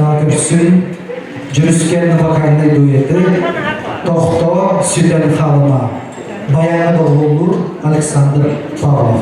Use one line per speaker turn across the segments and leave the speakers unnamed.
сценаҕа көрсүн, дьүрүскэн вокальнай дуэты «Тохтоо, сүтэн хаалыма» баяны доҕуһуоллуур Александр Павлов.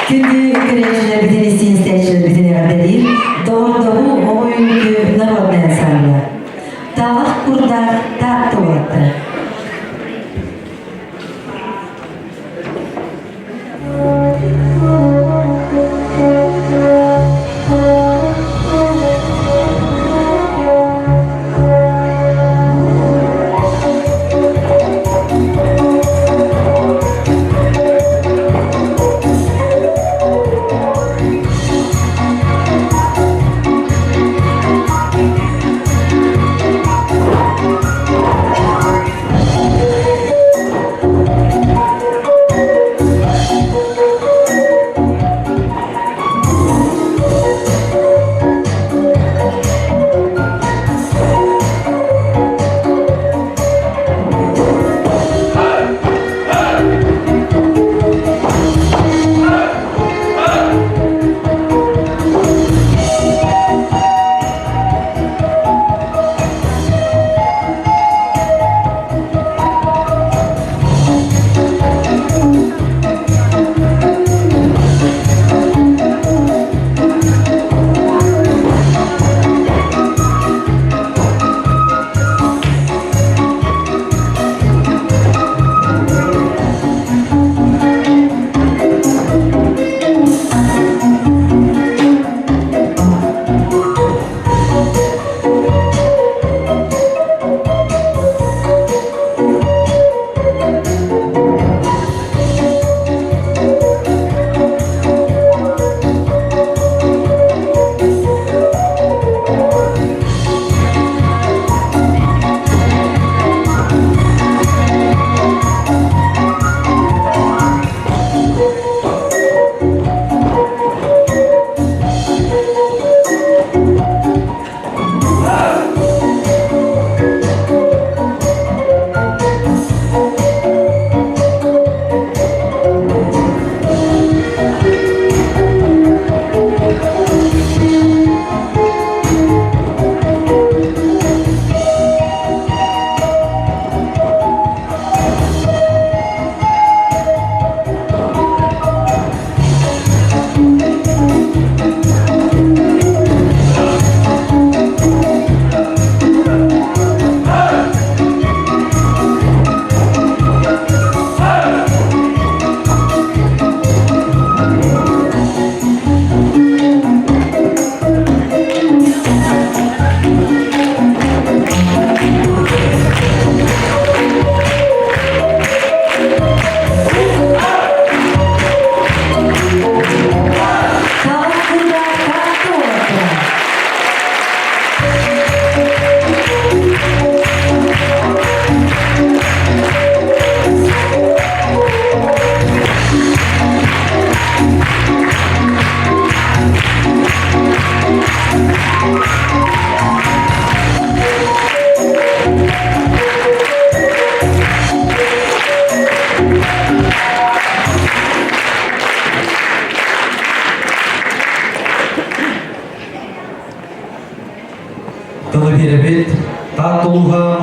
Күндү көрөөччүлэрбитин, истиинстээччилэрбитин эҕэрдэлиир Доҕордоһуу оҕо үҥкүү народнай ансамбла. Талах курдаах Таатта уолаттара.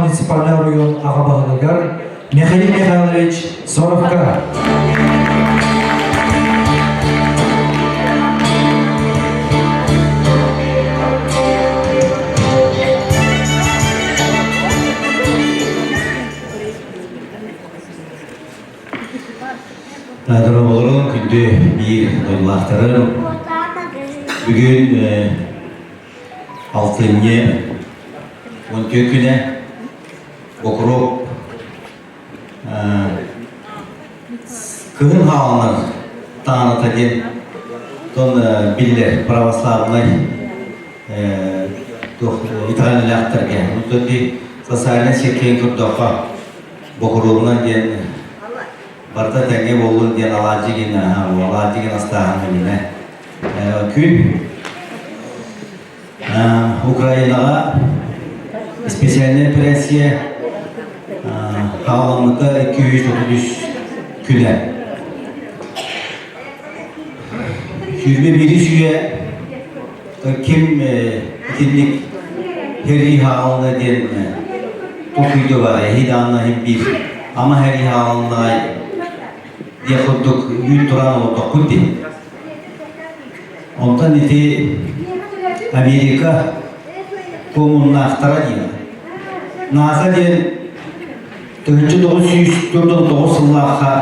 муниципальный оройуон аҕа баһылыгар Михаил Михайлович Соровка.
Дорооболорун күндү биир дойдулаахтарым. Бүгүн алтынньы 14 күнэ Бокуруоп кыһын хааланар тааната диэн тон биллэр православнай итэҕэллээхтэргэ социальнай сетьтэн көрдөххө Бокуруобунан диэн барыта тэҥҥэ буоллун диэн алаадьы гин алаадьы гин астааһын билинэ. Күн Украинаҕа специальная операция хаалламмыта 233 күнэ. 21 үйэ ким итинник хэрии хаалына диэн толкуйда бар эһи даанна иһин биир ама хэрии хаалына диэх курдук үүт туран олордохпут дии. Онтон ити Америка коммуннаахтара диэн. НАСА диэн 1949 сыллаахха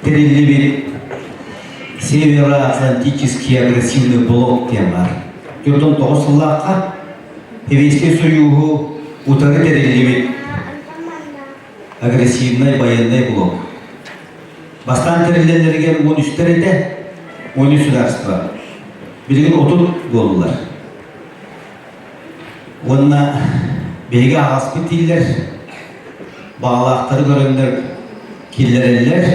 тэриллибит Североатлантический агрессивный блок диэн баар. 49 сыллаахха Сэбиэскэй Сойууһу утары тэриллибит агрессивный военный блок. Бастаан тэриллэллэригэр 13-тэр этэ, 13 государство. Билигин 30 буоллулар. Уонна биһиги аҕаспыт дииллэр, баҕалаахтары көрөннөр киллэрэллэр.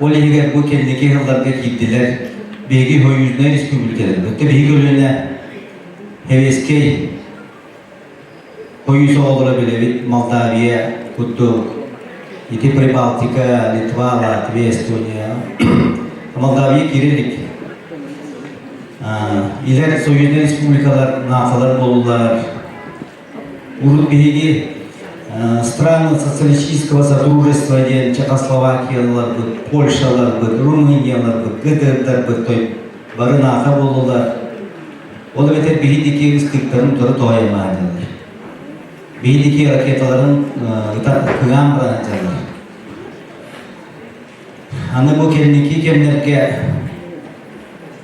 Ол иһигэр бу кэнники сылларга киирдилэр биһиги союзнай республикалар. Өттө биһиги көлүөнэ Сэбиэскэй Союз оҕолоро билэбит Молдавия курдук ити Прибалтика, Литва, Латвия, Эстония. Молдавия киирэ илик. Илэр союзнай республикалар НАТО-лар буоллулар. Урут биһиги страны социалистического содружества диэн Чехословакияларбыт, Польшаларбыт, Румынияларбыт, ГДР-дарбыт той бары НАТО буоллулар. Ол эбэтэр биһи диэки ыстыктарын утары тоһуйамаан дьаллар. Биһи диэки ракеталарын кыгаан баран дьаллар. Аны бу кэнники кэмнэргэ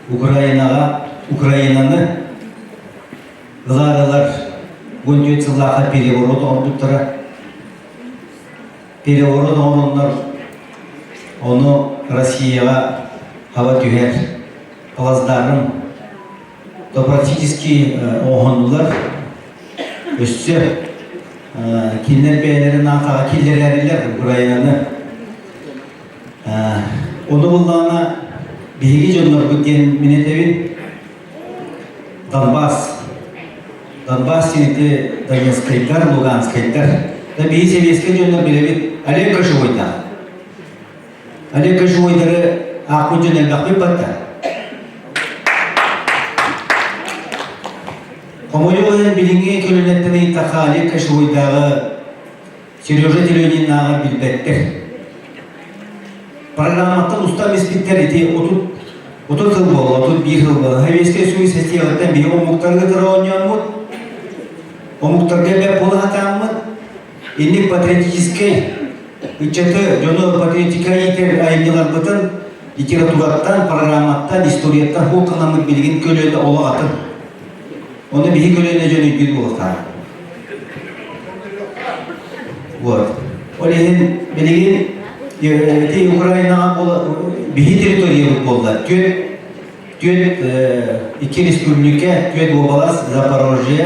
Украинаҕа Украинаны ылаарылар 14 сыллаахха переворот оҥорбуттара. Переворот оҥороннор ону Россияҕа хаба түһэр плацдарм то практически оҥоһуннулар. Өссө кинилэр бэйэлэрин аатаҕа киллэрэрилэр Украинаны. Ону буллаҕына биһиги дьоннорбут диэн мин этэбин Донбасс. Донбасс сирити Донецкайдар, Луганскайдар. Да биһи сэбиэскэй дьоннор билэбит Олег Кошевойдаах. Олег Кошевойдары аахпыт дьон элбэхпит батта. Хомойуох иһин билиҥҥи көлүөнэттэн ыйыттахха Олег Кошевойдааҕы Сережа Телениннааҕы билбэттэр. Программаттан устан испиттэр ити 30 сыл буолла, 31 сыл буолла. Советскай Союз эстиэҕиттэн биһиги омуктарга кытары оонньооммут, омуктарга бэрт буола сатааммыт, инник патриотическай ыччаты, дьону патриотика иитэр айымньыларбытын литератураттан, программаттан, историяттан хуоканаммыт билигин көлүөнэ олох атын. Оны биһи көлүөнэ дьон өйдүүр буолуохтаах. Вот. Ол иһин билигин ити Украинаҕа буола биһи территориябыт буолла. Түөрт түөрт икки республика, түөрт уобалас, Запорожье,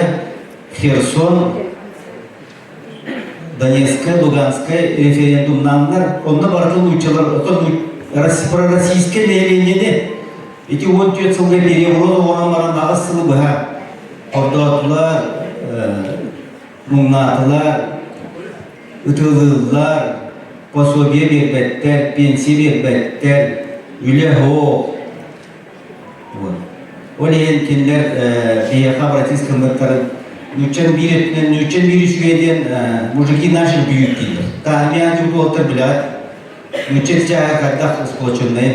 Херсон, Донецкай, Луганскай референдумнааннар, онно барытын нууччалар, оттон пророссийскай нэһилиэнньэни ити 14 сылга переворот оҥорон баран аҕыс сылы быһа хордоотулар, муҥнаатылар, ытылыыллар, пособие биэрбэттэр, пенсия биэрбэттэр, үлэ суох. Вот. Ол иһин кинилэр биһиэхэ обратись гыммыттарын Нууччан биир өттүнэн нууччан биир үчүгэй диэн мужики наши бьют дииллэр. Таамиа дьуутуолтар билэҕит. Нуучча чааһа хайдах сплоченнай.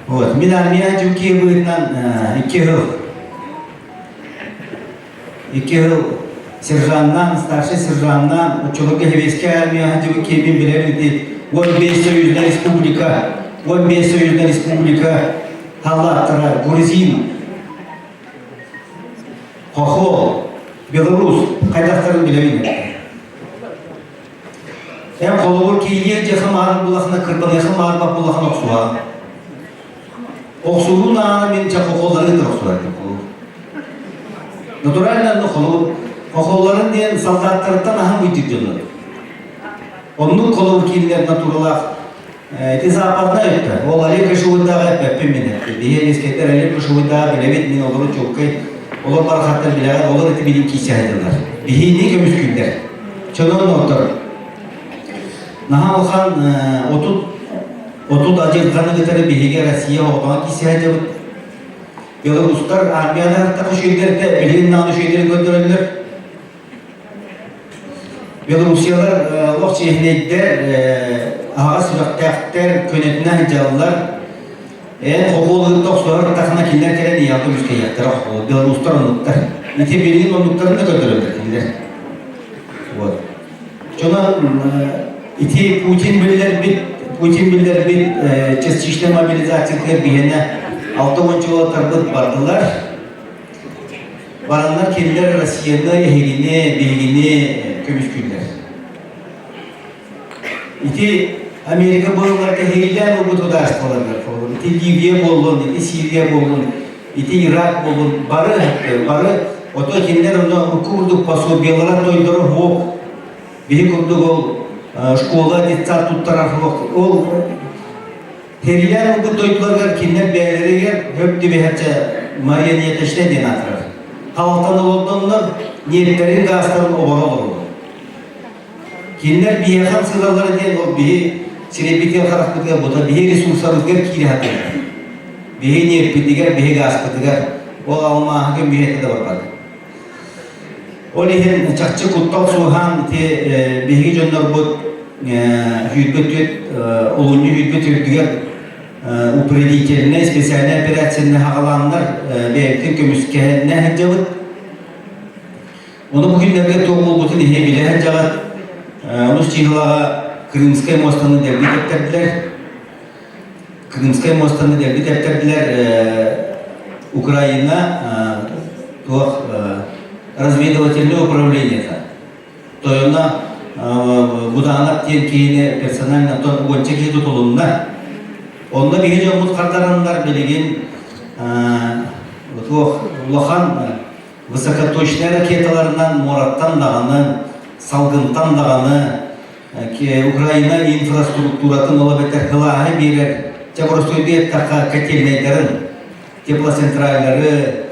Вот. Мин армия дьуки быһыытынан 2 сыл 2 сыл сержаннаан, старший сержаннаан, оччолорго Сэбиэскэй армия дьуки мин билэр ити 15 союзная республика, 15 союзная республика халлааттара грузин, хохол, белорус хайдахтарын билэбин. Эн холобур киилиэр дьэхэ маарын булахына кырбаныаха маарбат булахан охсуһа. Охсуһуу наана мин ча хохолларын да охсуһар Натурально ну холобур хохолларын диэн солдаттарыттан аһан быйдык дьоннор. Оннук холобур кииннэр натуралаах ити западная өттө. Ол Олег Кошевойдааҕы эппэппин мин Биһиги эскеттер Олег Кошевойдааҕы билэбит, мин олору чуолкай олор барахаттар билэҕин, олор ити билин киисэһэллэр. Биһиини көмүскүүллэр. Чонон отор. Наһаа улахан 30 адьырҕаны кытары биһиги Россия оҕотоҕо киисэһэллэбит. Белорустар армияны тахы үчүгэйдэртэ билигин нааны үчүгэйдэрин көрдөрөллөр. Белоруссиялар олох чиэһинэйдэр, аһаҕас сүрэхтээхтэр, көнөтүнэн сылдьаллар. Эн хохуолугун тохсуһар тахына кинилэр кэлэн ийэҕэ көмүскэйиэхтэрэ хохуол. Белорустар оннуктар. Ити билигин оннуктарын да көрдөрөллөр кинилэр. Вот. Дьоно ити Путин биллэрбит, Путин биллэрбит частичная мобилизациятыгар биһиэнэ 60 уолаттарбыт бардылар. Бараннар кинилэр Россияны, эһигини, биһигини көмүскүүллэр. Ити Америка буоллар кэһиилээн ылбыт государстволарыгар ити Ливия буоллун, ити Сирия буоллун, ити Ирак буоллун, бары бары ото кинилэр онно урукку курдук пособиелара тойдоро суох. Биһи курдук ол школа, детсад туттарар суох. Ол Тэрийэн ылбыт дойдуларыгар кинилэр бэйэлэригэр хөп түбэһэрчэ марионеточнай диэн аатырар. Халалтан олордоннор ньиэптэрин гаастарын оборо олороллор. Кинилэр биһиэхэ сыалалара диэн ол биһи сирэйбитигэр харахпытыгар бута биһи ресурсабытыгар киирэ сатыыллар. Биһи ньиэппитигэр, биһи гааспытыгар ол алмааһы көмүһэтэ да барбат. Ол иһин чахчы куттал суоһаан ити биһиги дьоннорбут 104 олунньу 104-үгэр упредительнай специальнай операцияны хаҕалааннар бэйэбитин көмүскэһэннэ сылдьабыт. Ону бу күннэргэ туох буолбутун иһи билэ сылдьаҕыт. Онус чыһылаҕа Крымскай муостаны дэлби тэптэрдилэр. Крымскай муостаны дэлби тэптэрдилэр Украина туох разведывательное управлениета. Тойоно Буданов диэн киһини персонально уонча киһи тутулунна. Онно биһи дьоммут хардараннар билигин туох улахан высокоточнай ракеталарынан муораттан даҕаны, салгынтан даҕаны Украина инфраструктуратын ол эбэтэр кылааһы биэрэр чэ боростуойдуу эттэххэ котельнайдарын теплоцентраллары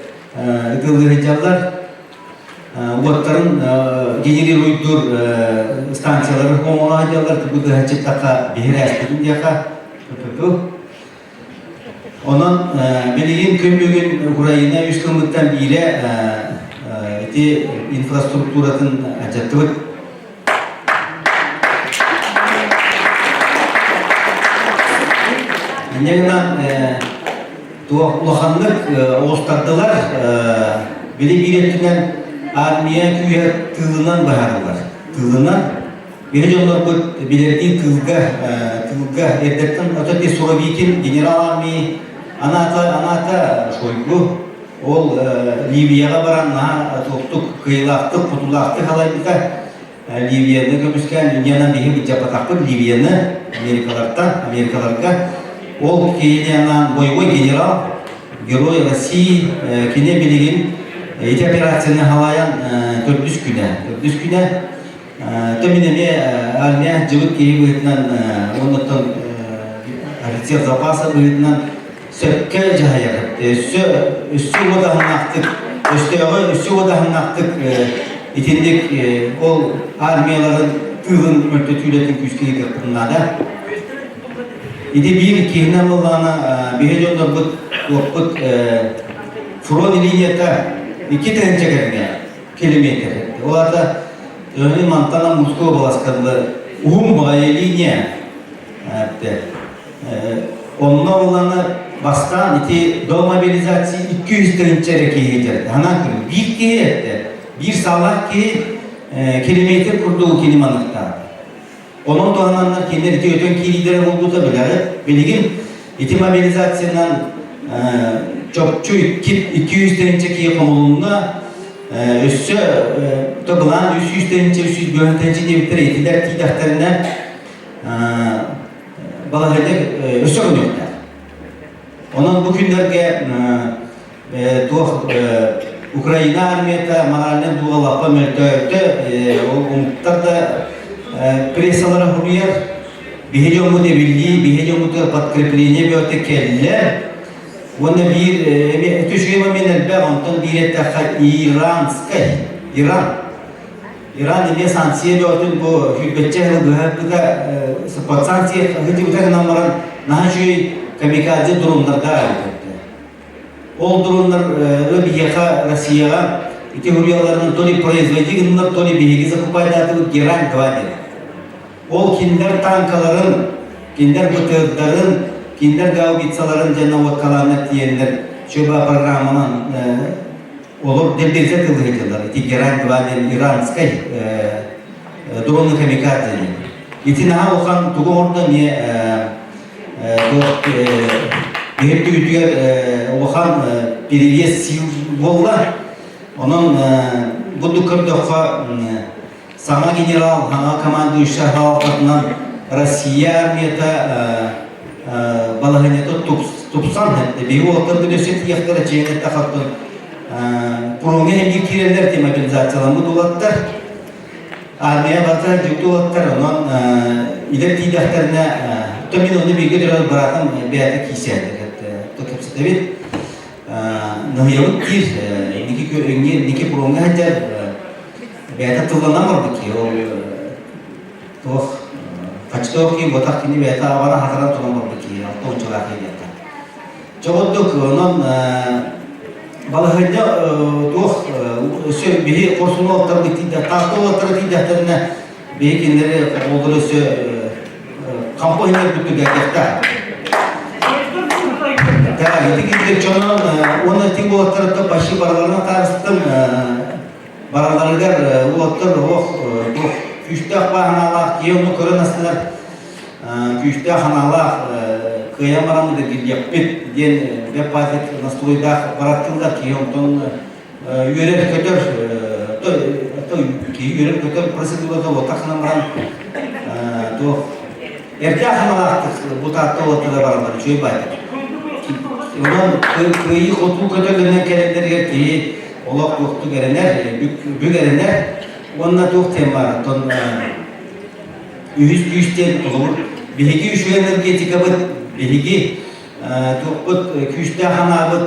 ытыалыы сылдьаллар уоттарын генерируйдуур станциялары оҥоро сылдьаллар бу тыһаччыттахха биһирээспитин диэхэ Онон билигин күн бүгүн Украина үс гыммыттан биирэ ити инфраструктуратын алдьаттыбыт. Инньэ гынан туох улаханнык оҕустардылар, били биир өттүнэн армия күүһэ тыылынан быһаарыллар. Тыылынан Биһи дьоннорбут билэрдии тыылга, тыылга эрдэттэн ото Суровикин генерал армии анаата анаата Шойгу ол Ливияҕа баран наһаа туохтук кыайыылаахтык хотуулаахтык халайбыта Ливияны көмүскээн Индиянан биһи былдьаппатахпыт Ливияны Америкалартан Америкаларга ол киһини анаан боевой генерал герой России кини билигин ити операцияны халайан 4 күнэ 4 күнэ То мин эмиэ армия дьыбыт киһи быһыытынан уоннаттан офицер запаса быһыытынан сөпкө дьаһайар. Өссө өссө уодаһыннаахтык өстөөҕү өссө уодаһыннаахтык итинник ол армияларын тыылын мөлтөтүүлэтин күүскэ ыытыахпытын наада. Ити биир киһинэн буоллаҕына биһи дьоннорбут туохпут фронт линията. 2 тыһыынча кэриҥэ километр. Ол аата Өһүн мантан Москва баласкаллы уһун баҕайы линия. Онно буланы бастаан ити до мобилизации 200 тыһыынча эрэ киһи дьарык. Ханан көрүҥ, биир киһи этте. Биир саалаах киһи километр курдугу кини маныктаата. Онон туһананнар кинилэр ити өтөн киириилэрэ буолбута билэҕит. Билигин ити мобилизациянан чопчу 200 тыһыынча киһи хомулунна. Өссө то былаан 300 тыһыынча, 300 тыһыынча диэбиттэр итилэр тиийдэхтэринэ балаһыанньа өссө көнүөхтээх. Онон бу күннэргэ туох Украина армията моральнай дууга лаппа мөлтөөтө, ол омуктар да прессалара хуруйар. Биһи дьоммут эбиллии, биһи дьоммутугар подкрепление бөҕөтө кэллэ. Уонна биир эмиэ үчүгэй момент элбэх, онтон биир эттэххэ иранскай, Иран. Иран эмиэ санкция бөҕөтүн бу сүүрбэччэ сыл быһа под санкция сылдьыбыта гынан баран наһаа үчүгэй камикадзе дроннардаах эбит. Ол дроннар биһиэхэ Россияҕа ити хуруйалларынан то ли производи гыннар, то ли биһиги закупайдаатыбыт Герань-2 диэн. Ол кинилэр танкаларын, кинилэр БТРдарын, кинилэр гаубицаларын дьэ наводкалааннар тиийэннэр чөба программанан олор дэбдиргэ тылыһыдьаллар. Ити Герань-2 диэн иранскай дроны камикадзе диэн. Ити наһаа улахан тугу оҥордо эмиэ биһир түгүтүгэр улахан перевес сил буолла. Онон бу көрдөххө саҥа генерал, саҥа командующай салалтатынан Россия армията балаһыанньата тупсан биһиги уолаттарбыт өссө тиийэхтэрэ чиэҥ эттэххэ пуроҥҥа эмиэ киирэллэр демобилизацияламмыт уолаттар армия барыта дьикти уолаттар онон илэр тиийдэхтэринэ то мин онно бииргэ төрөөбүт быраатым бэйэтэ киисээтэ то кэпсэтэбит ныһыйабыт диир инники пуроҥҥа сылдьар бэйэтэ тылланан барбыт киһи ол туох хаччытоох киһи ботах кини бэйэтэ абара хатаран туран барбыт киһи алта уончалаах киһи диэххэ чоҕурдук онон балаһыанньа туох өссө биһи хорсун уолаттарбыт тиийдэх таатта уолаттара тиийдэхтэринэ биһи кинилэри оҕолору өссө хампа иһинэр бүттүгэрдэхтэ Да, ити кирдик дьонон уонна ити уолаттарыттан почти барыларын атаарыстым бараларыгар уолаттар олох туох күүстээх бааһынаалаах киһи ону көрөн астынар күүстээх санаалаах кыайан баран кирдиэхпит диэн бэп пафик настройдаах бараттылар киһи онтон үөрэр көтөр киһи үөрэр көтөр процедурата уотах гынан баран туох эрдээх санаалаахтык бу таатта уолаттара бараллар үчүгэй баайдар онон кыайыы хотуу көтөллөнөн кэлэллэригэр киһи олох туохтук эрэнэр бүк эрэнэр уонна туох диэн баар оттон үһүс күүс диэн холобур биһиги үчүгэй энергетикабыт биһиги туохпут күүстээх анаабыт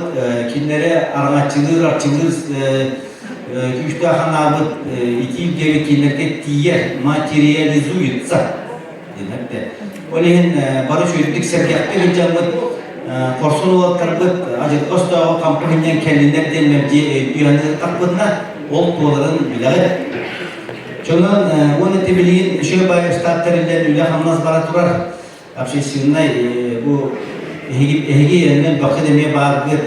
кинилэри араҥаччылыыр арчылыыр күүстээх анаабыт итии диэбит кинилэргэ тиийэр материализуется диэн Ол иһин бары үчүгэйдик сэргэхтик илдьэммит хорсун уолаттарбыт ажырга остооҕу хампы кэллиннэр диэн мэлдьи өйдүү ол туоларын билэҕит. Дьонон уонна ити билигин үчүгэй баай штаб тэриллэн үлэ-хамнас бара турар общественнай бу эһиги эһиги эрэнэн бакыт эмиэ бааргыт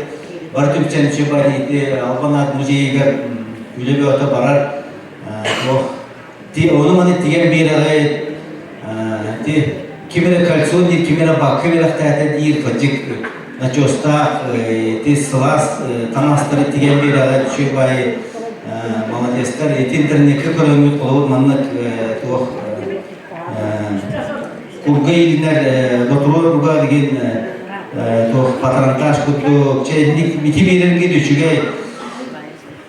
бары түмсэн үчүгэй баай ити Албан аат музейыгар үлэ бөҕөтө барар туох ти ону маны тигэн биэрэҕит ти ким эрэ кольцо диир ким эрэ бакка биэрэхтээтэ диир кырдьык начостаах ти сылаас таҥастары тигэн биэрэҕит үчүгэй баайы молодецтар ити интернеккэ көрөҥҥүт холобур маннык туох курга иилинэр ботуруон уга деген туох патронтаж курдук чэ ити биэрэргит үчүгэй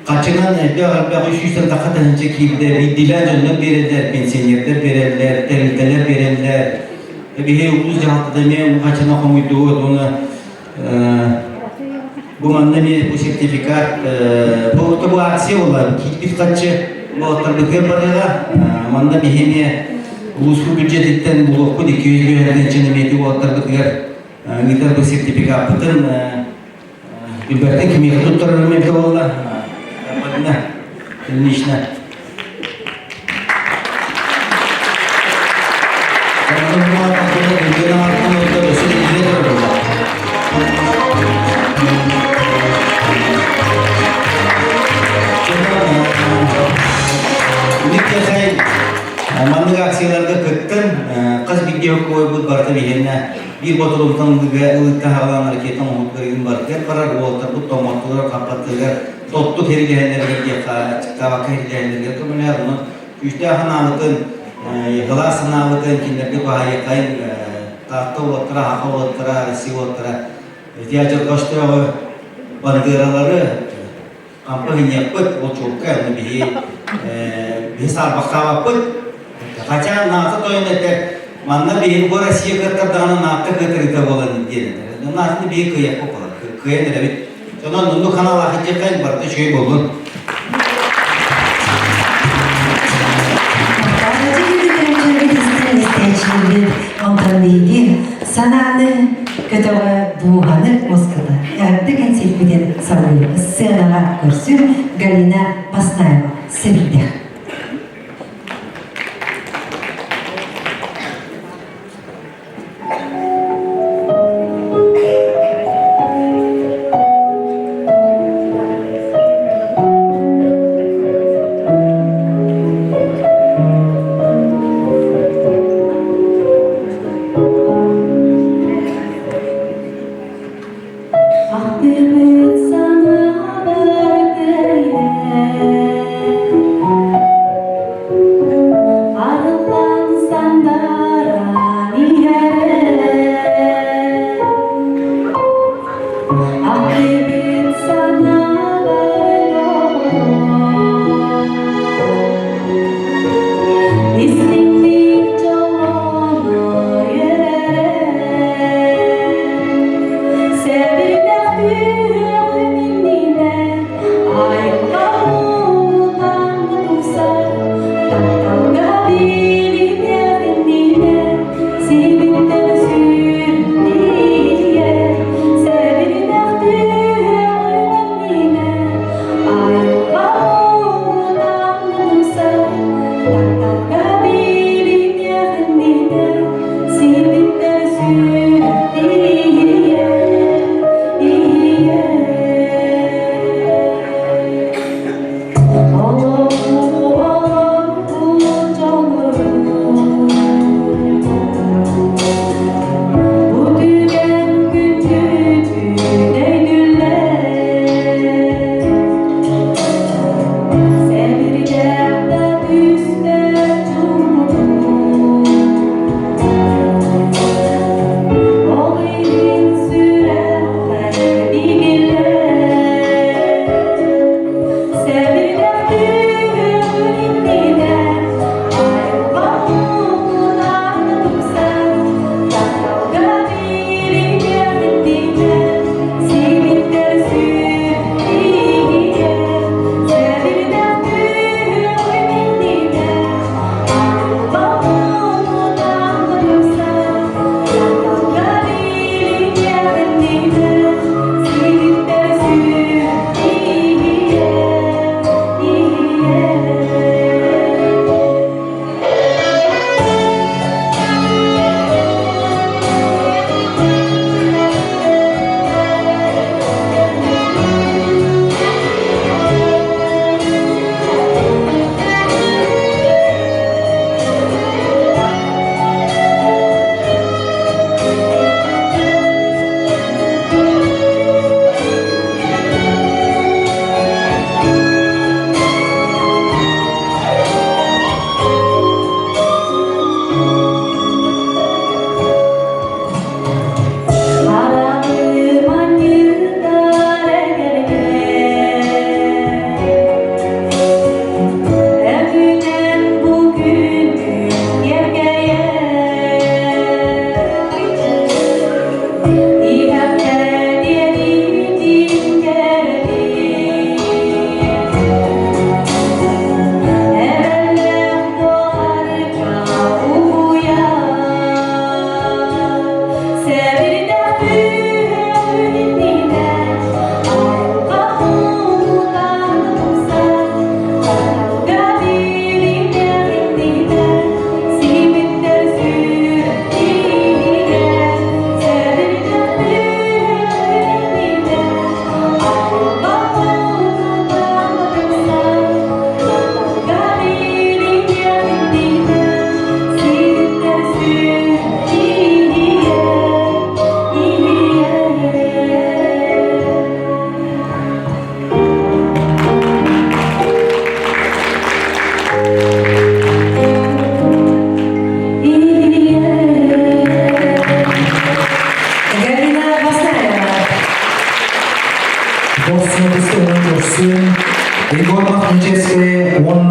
Хачынан элбэх элбэх 300 тахха тыһыынча киирдэ, биирдиилээн дьоннор биэрэллэр, пенсионердар биэрэллэр, тэрилтэлэр биэрэллэр. Биһи улуус дьаһалтата эмиэ уу хачына хомуйдубут уонна бу манна эмиэ бу сертификат бу бу акция буолла киирбит хаччы уолаттарбытыгар барыаҕа. Манна биһи эмиэ улууспут бюджетиттэн булуохпут 200 тыһыынчаны эмиэ уолаттарбытыгар ыытар бу сертификаппытын Билбэттэн кимиэхэ туттарарым эбитэ буолла. Галина Ильинична. Маннык акцияларга кыттан, хас биирдии хоккойбут барыта биһиэннэ биир ботулумтан ылыыттан хаалан ракета оҥоһуктарыгын барытыгар барар, уолаттарбыт тоҥмоттулар, хаппаттыгар, тоттук хэрилэһэллэригэр диэххэ, аччыктаабакка хэрилэһэллэригэр көмөлөөх. Онон күүстээх санаабытын, кылаас санаабытын кинилэргэ туһаайыаххайын Таатта уолаттара, Саха уолаттара, Россия уолаттара ити адьырҕа бандыаралары хампа гынньыахпыт, ол чуолкай, ону биһи биһи саарбахтаабаппыт. Хотя НАТО тойон этэр, манна биһи бу Россия кыаттардаҕына НАТО кыатырыыта буолан диэн этэр. НАТО биһи кыайыахпыт буолар, кыайан эрэбит. Онон оннук ханалаах дьиэххэ барыта үчүгэй буоллун.
Онтон биһиги санааны көтөҕө дууһаны мускута эҕэрдэ кэнсиэрпитин салгыы сценаҕа көрсүм Галина Паснаева сэбирдэх. Ахтыбыт санаабар кэлэн.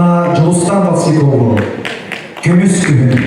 Уонна Дьулустан Толстякову Көмүс күһүн.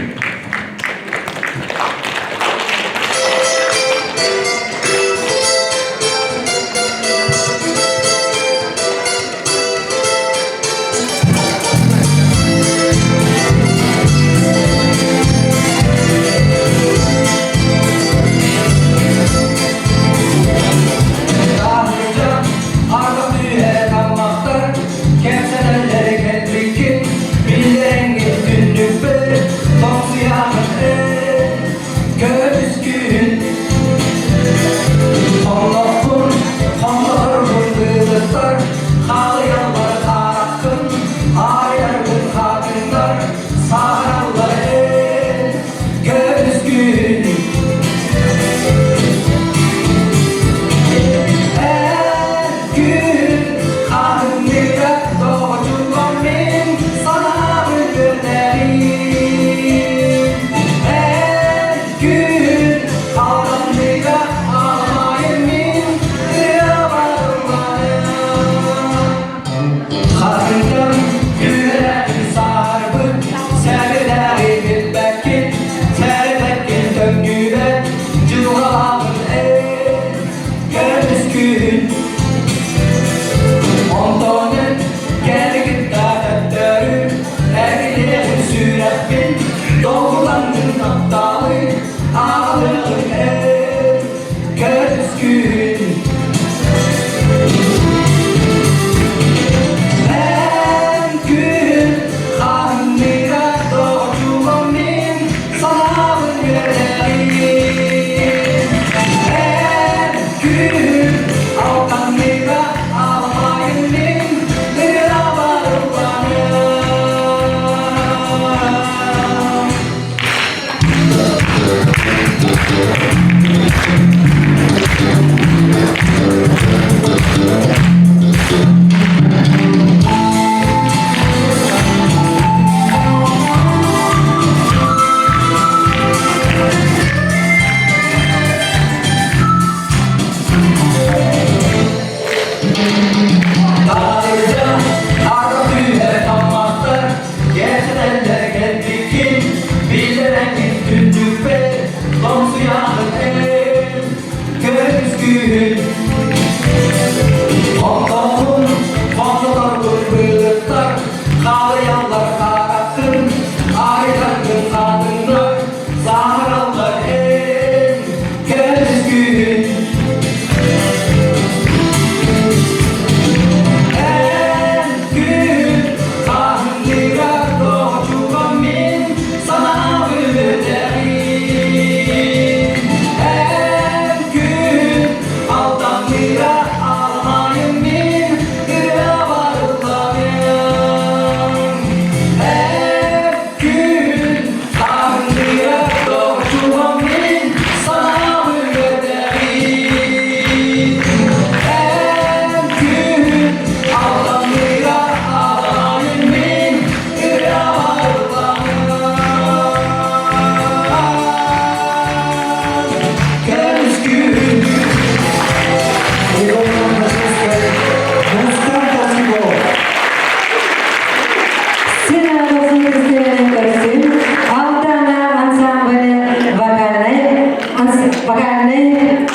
Вокальнай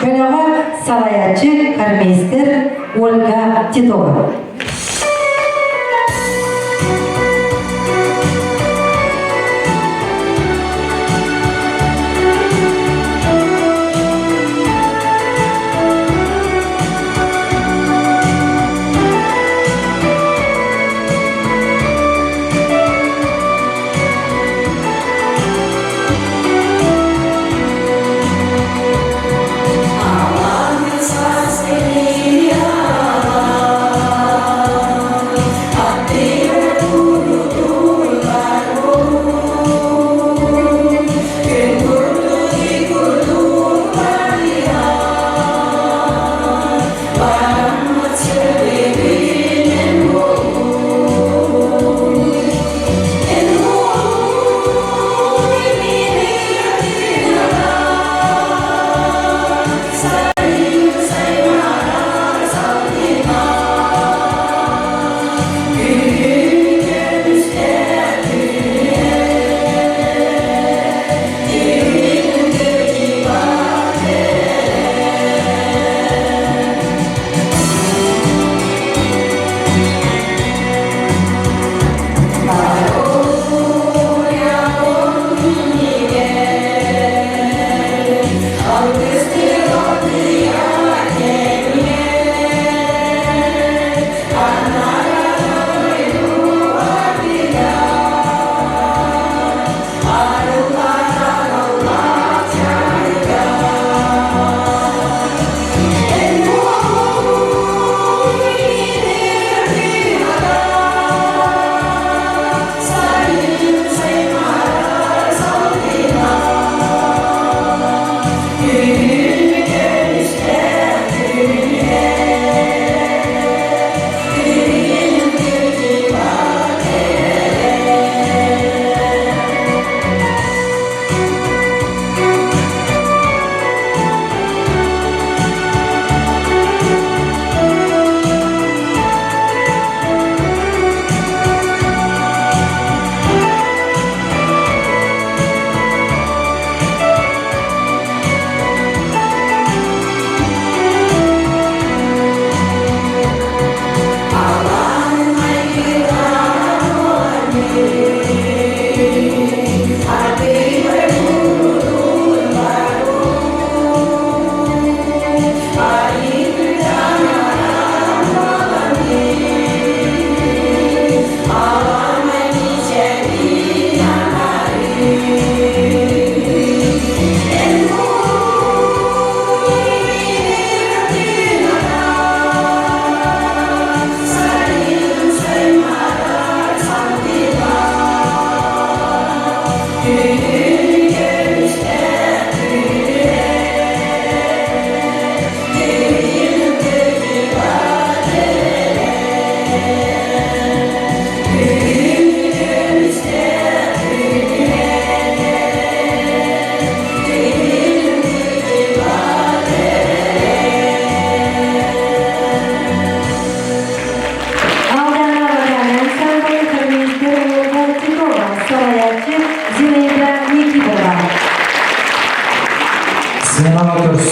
бөлөҕө салайааччы хормейстер Ольга Титова.
Алан саас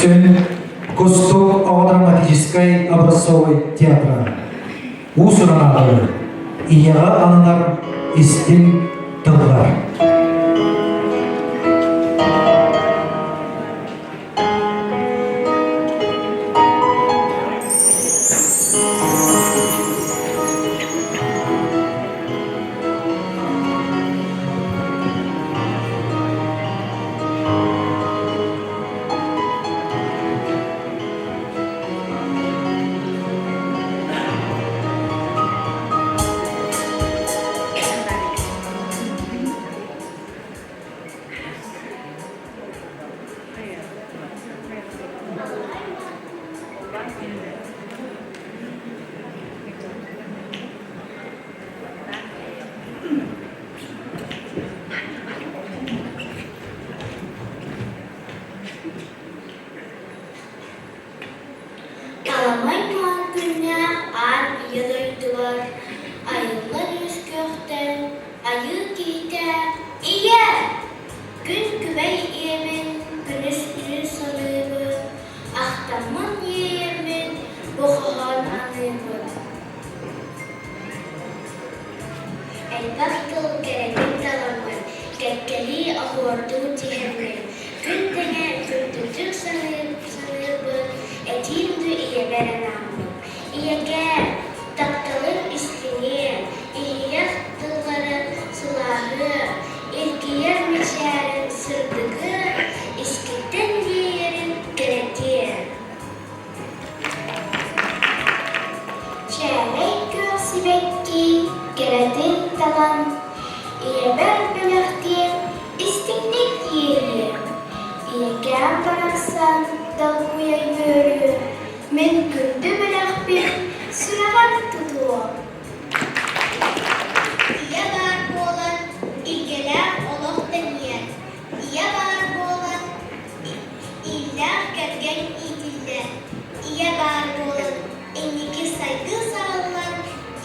Дүпсүн Кустук оҕо драматическай образцовай театра. Уус-уран ааҕыы. Ийэҕэ ананар истиҥ тыллар.
Аламай маҥан күннээх аан ийэ дойдубар айыллан үөскүөхтэн айыы киһитэ «Ийэ! Күн күбэй ийэбин күнүс түүн саныыбын, ахтаммын иэйэммин бу хоһоон аныыбын» Элбэх тыл кэрэтин таламмын, кэккэлии оһуордуу түһэммин, күн тэҥэ күндүтүк саныырбын, этиим дуу ийэбэр анааммын. Ийэкээ, тапталыҥ истиҥиэ, иһийэх тылларын сылааһыа, илгийэр мичээрин сырдыгыа, искиттэн иэйэрин кэрэтиэ. Чээлэй күөх сибэкки кэрэтин талан, ийэбэр бэлэхтиэм, истиҥник иэйиэм. Ийэкээм барахсан долгуйа үөрүө, мин күндү бэлэхпин сүрэҕэр тутуо. Ийэ баар буолан, илгэлээх олох тэнийэр. Ийэ баар буолан, Иллээх кэргэн иитиллэр, ийэ баар буолан, инники сайдыы саҕаллан,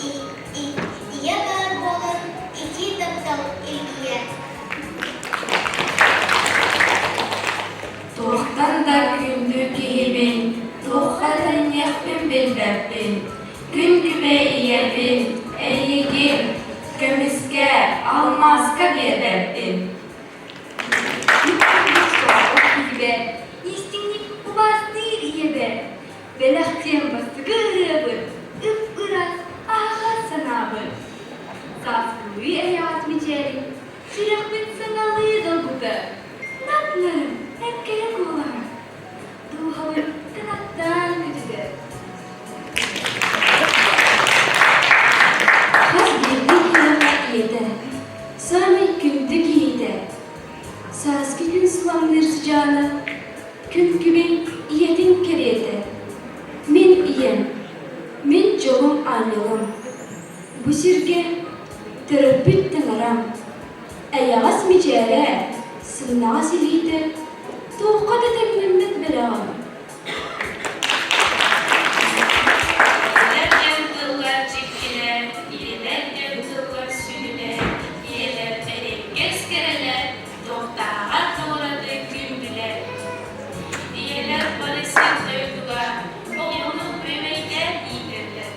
ийэ баар буолан, итии таптал илгийэр.
Туохтан да күндү киһибин, туохха тэҥниэхпин билбэппин. Күн күбэй ийэбин, эйигин, көмүскэ, алмааска биэрбэппин. Истиҥник убаастыыр ийэбэр бэлэхтиэм бастакы ырыабын, ып-ыраас аһаҕас санаабын. Сааскылыы эйэҕэс мичээрин, сүрэхпин саҥалыы долгутар, нап-нарын эҥкэрэ куолаһын, дууһабын кынаттаан көтүтэр. Хас биирдии киһиэхэ ийэтэ, саамай күндү киһитэ. Сааскы күн сыламныыр сыдьаана, күн күбэй ийэтин кэриэтэ. Мин ийэм, мин дьолум аанньалым. Бу сиргэ төрөппүт таҥарам, эйэҕэс мичээрэ, сымнаҕас илиитэ туохха да тэҥнэммэт бэлэҕим.
Ийэлэр диэн тыллар дьиктилэр, ийэлэр диэн тыллар сүдүлэр, ийэлэр эриэккэс кэрэлэр, туохтааҕар да ураты күндүлэр. Ийэлэр бары сир дойдуга оҕону бүөбэйдээн иитэллэр.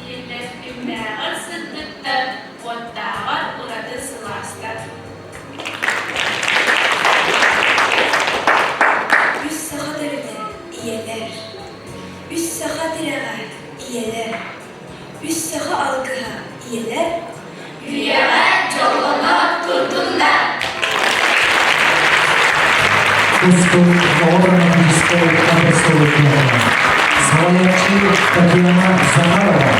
Ийэлэр күннээҕэр сырдыктар, уоттааҕар ураты сылаастар.
Үс саха төрүтэ ийэлэр, үс саха тирэҕэ ийэлэр, үс саха алгыһа ийэлэр
Үйэҕэ дьоллоно турдуннар!
Тустуу оҕо драматическай образцовый Салайааччы Татьяна Захарова.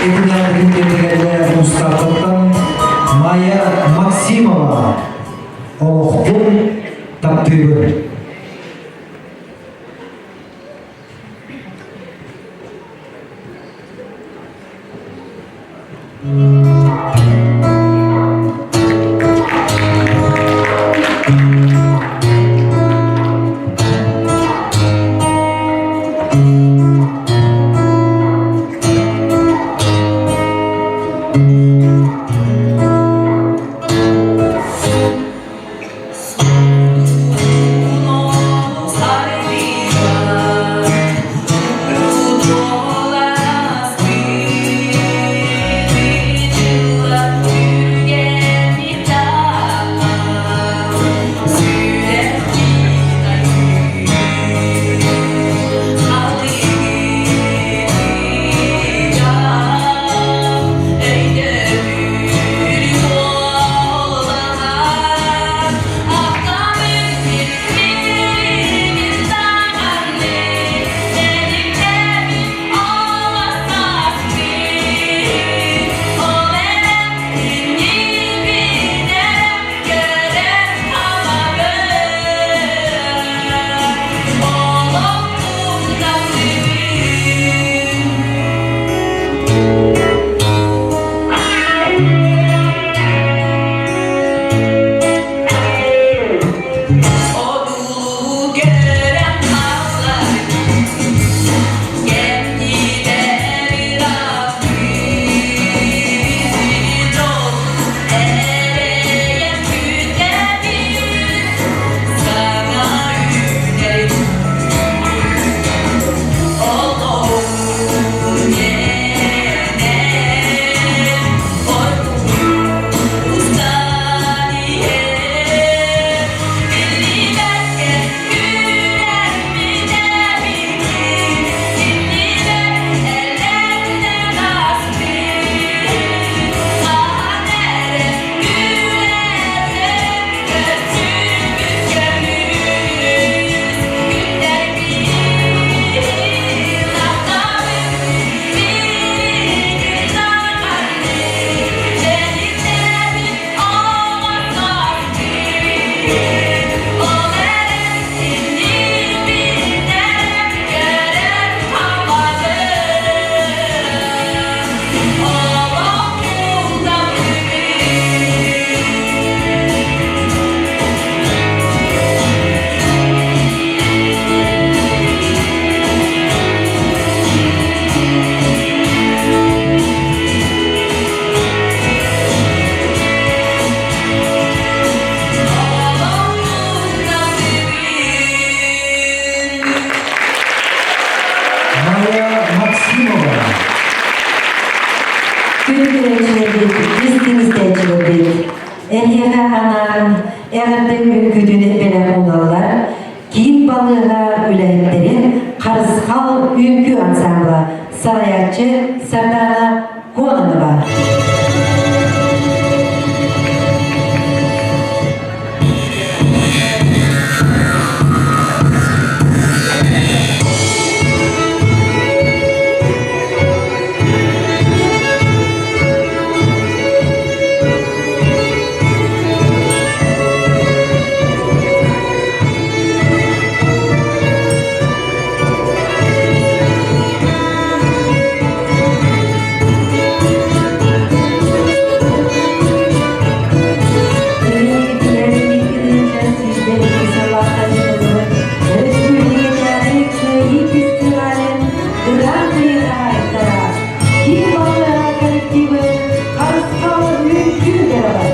Этинээҕи тиэрдигэргэ Устаатыттан Майя Максимова олохпун таптыыбын.
көрөөччүлэрбит, истиҥ истээччилэрбит, эһиэхэ анаан эҕэрдэ үҥкүүтүн бэлэх уналлар киин балыыһа үлэһиттэрин Харысхал үҥкүү ансаамбыла салайааччы Сардаана Кононова. Өрөспүүбүлүкэтээҕи Кыайыы фестивалын Гран-при хаһаайыттара Киин балыыһа коллективы Харысхал үҥкүү бөҕө.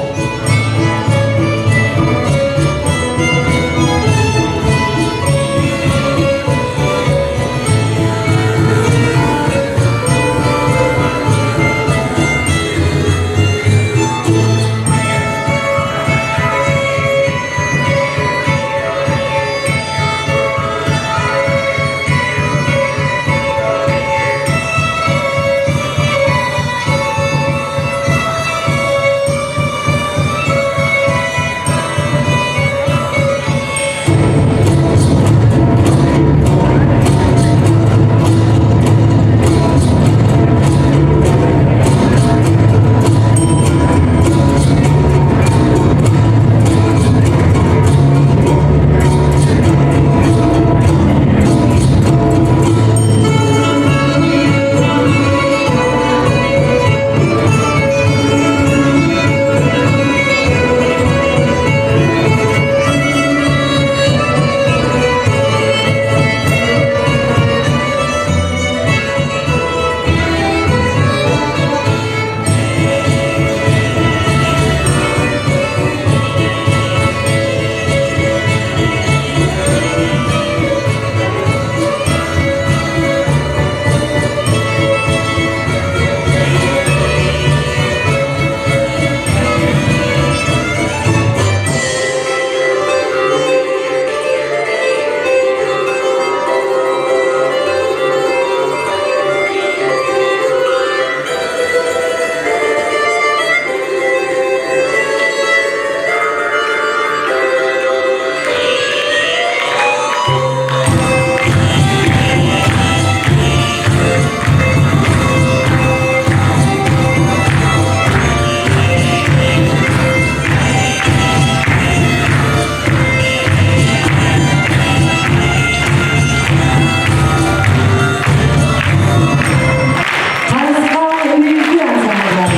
Харысхал үҥкүү ансамблар.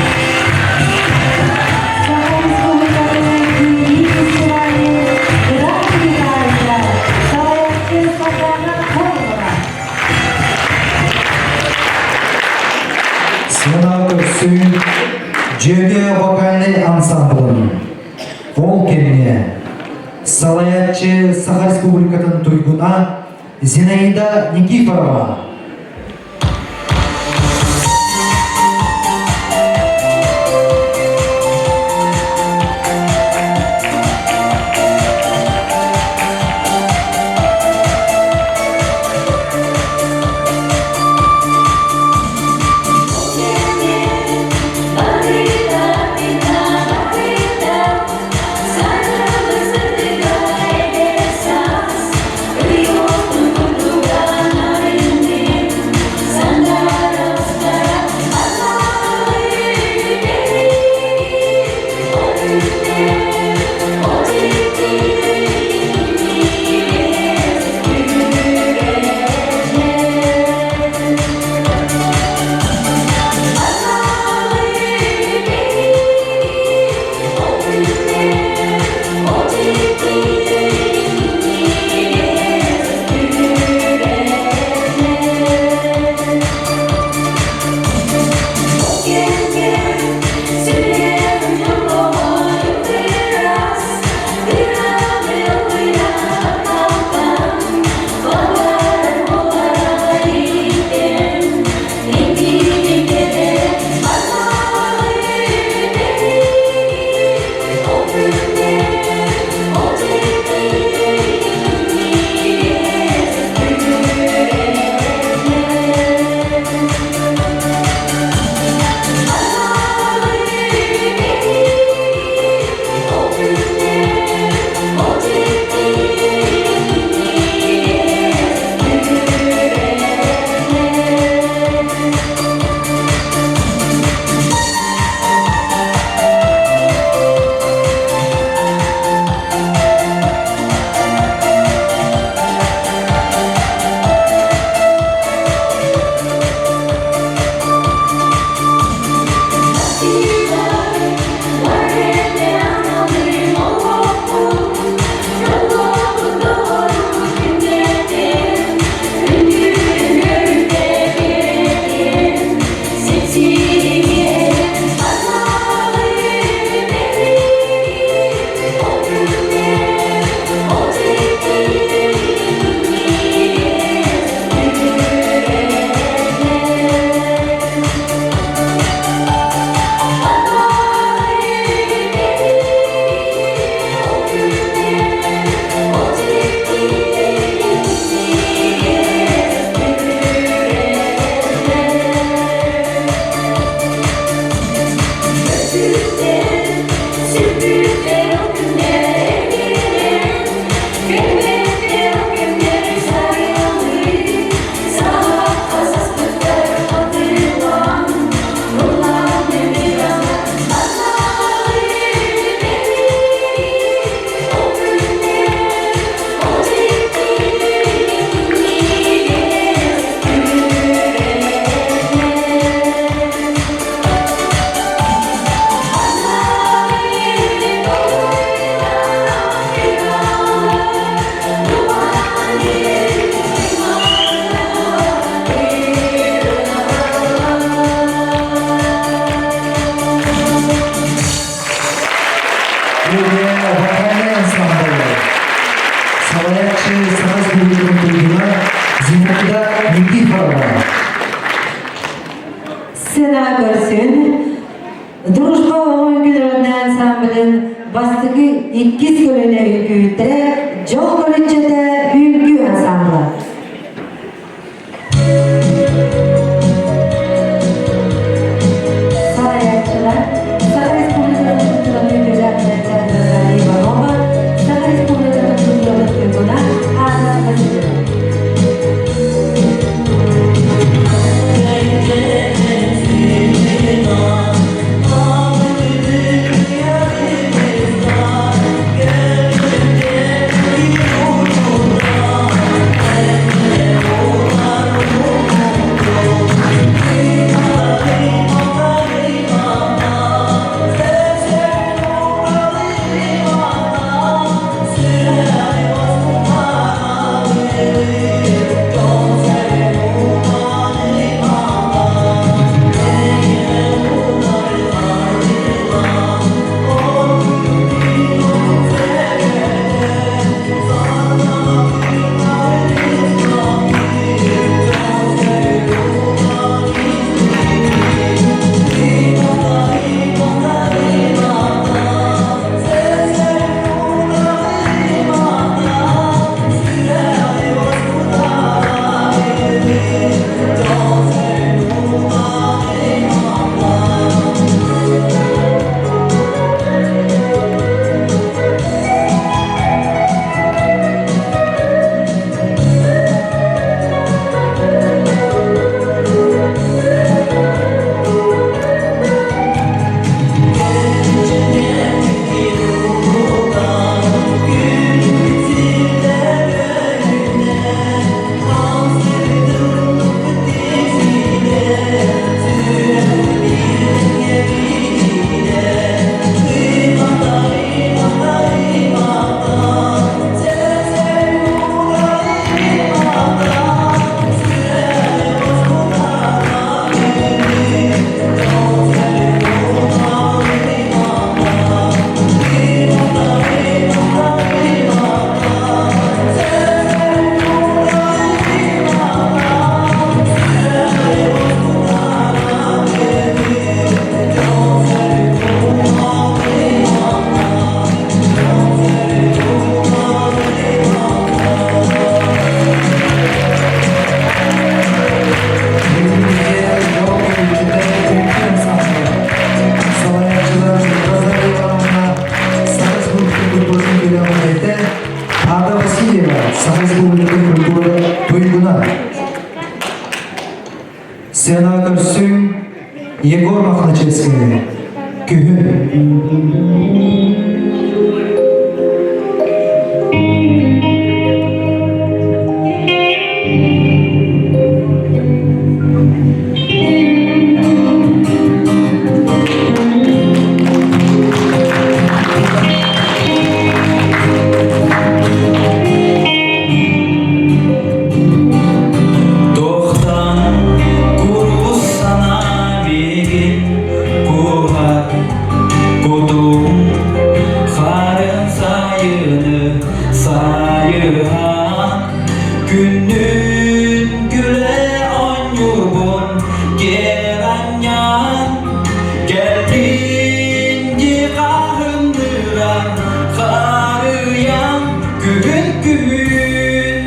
Саха Республикатын Киин фестивалын Гран-при хаһаайыттара салайааччы Сардаана Кононова.
Сына көрсүү Дьүөгэ вокальнай ансамблын ол кэмҥэ салайааччы Саха Республикатын туйгуна Зинаида Никифорова. Юлия вокальнай ансамблы. Салайааччы Саха Республикатын туйгуна Зинаида Никифорова.
Сцена көрсүн Дружба оҕо үҥкүүлэрин ансамблын бастакы иккис көлүөнэ үҥкүүһүттэрэ Дьол көлүччэтэ үҥкүү ансамбла. Салайааччылар Саха Республикатын культуратын үтүөлээх үлэһитэ Наталья Иванова, Саха Республикатын культуратын туйгуна Анна Васильева.
Салайааччылар Розалия Ивановна Саха Республикатын культуратын үөрэҕин Ада Васильева Саха Республикатын культура туйгуна. Сцена көрсүҥ Егор Мохначевскай Күһүн.
Тохтан курус санаа миигин куһар кутум харын сайыны сайыһан күннүн күлэ оонньуурбун киэр анньан кэллин дии хаһынныра харыйан күһүн күһүн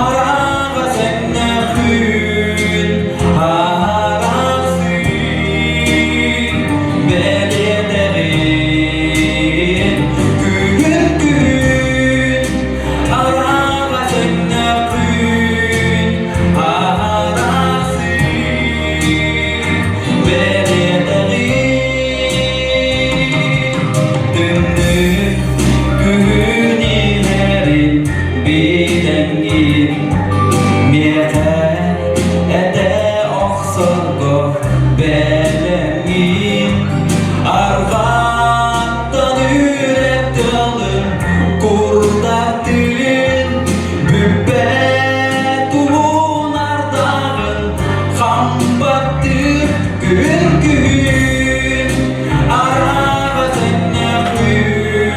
араҕас өҥнөөхүн араҕас бэлиэтэҕин күһүн күһүн араҕас өҥнөөхүн араҕас бэлиэтэҕин Тымныы күһүн иһэрин билэҥҥин миэхэ этэ охсорго бэлэмҥин арҕааттан үрэр тыалын курдаттыын бүппэт улуунардаҕын Хампаттыыр күн күн араҕас энньэх күн.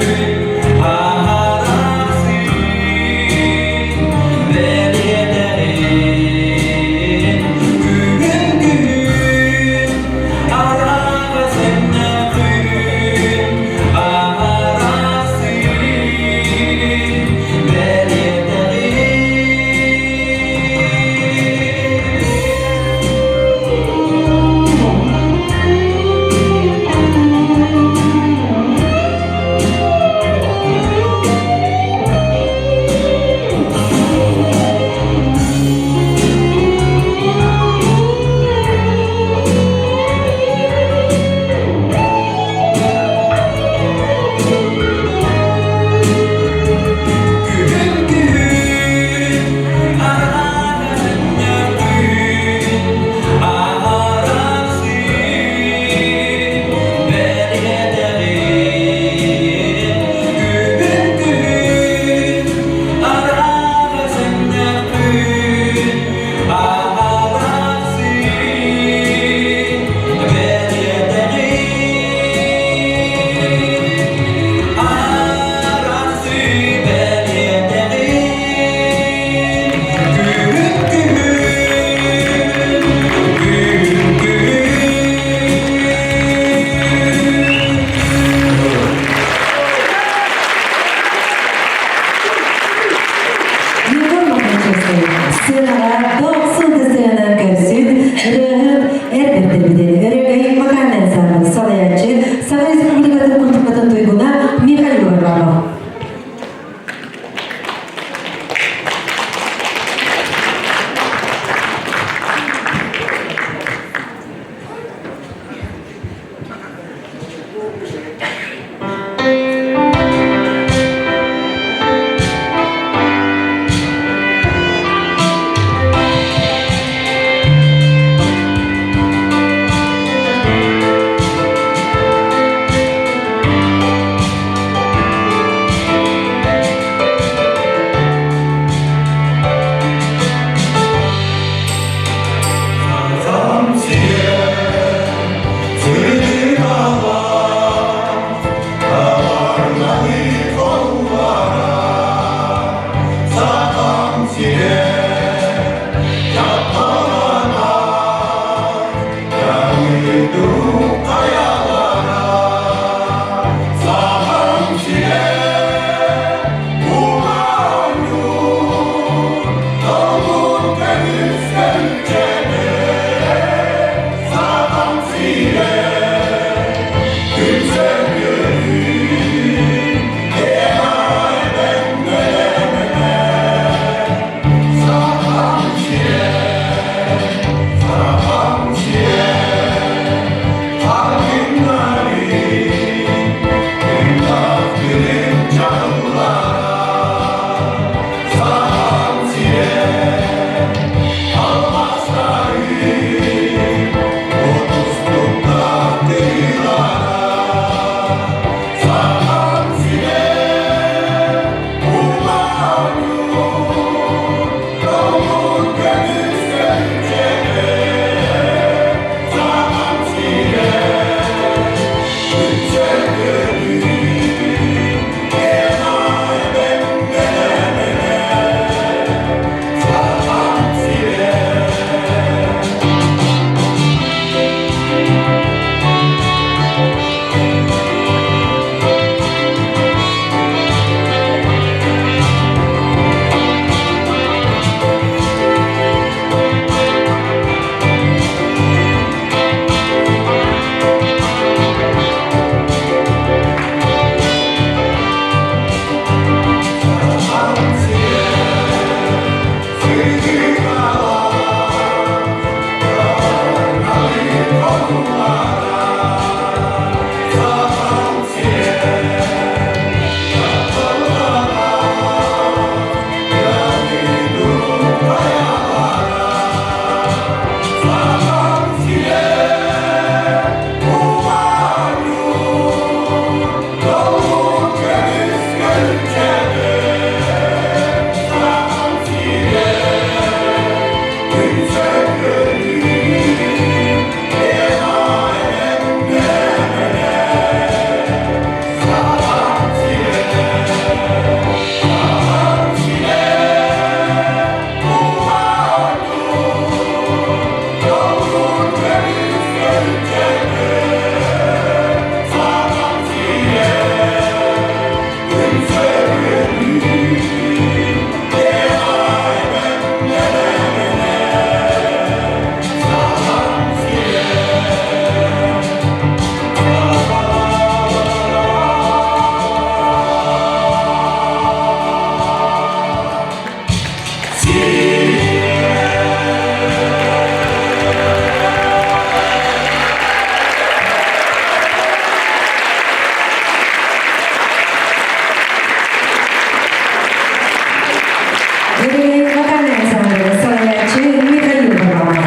Юрий вокальный ансамбль, салайааччы Михаил Варламов.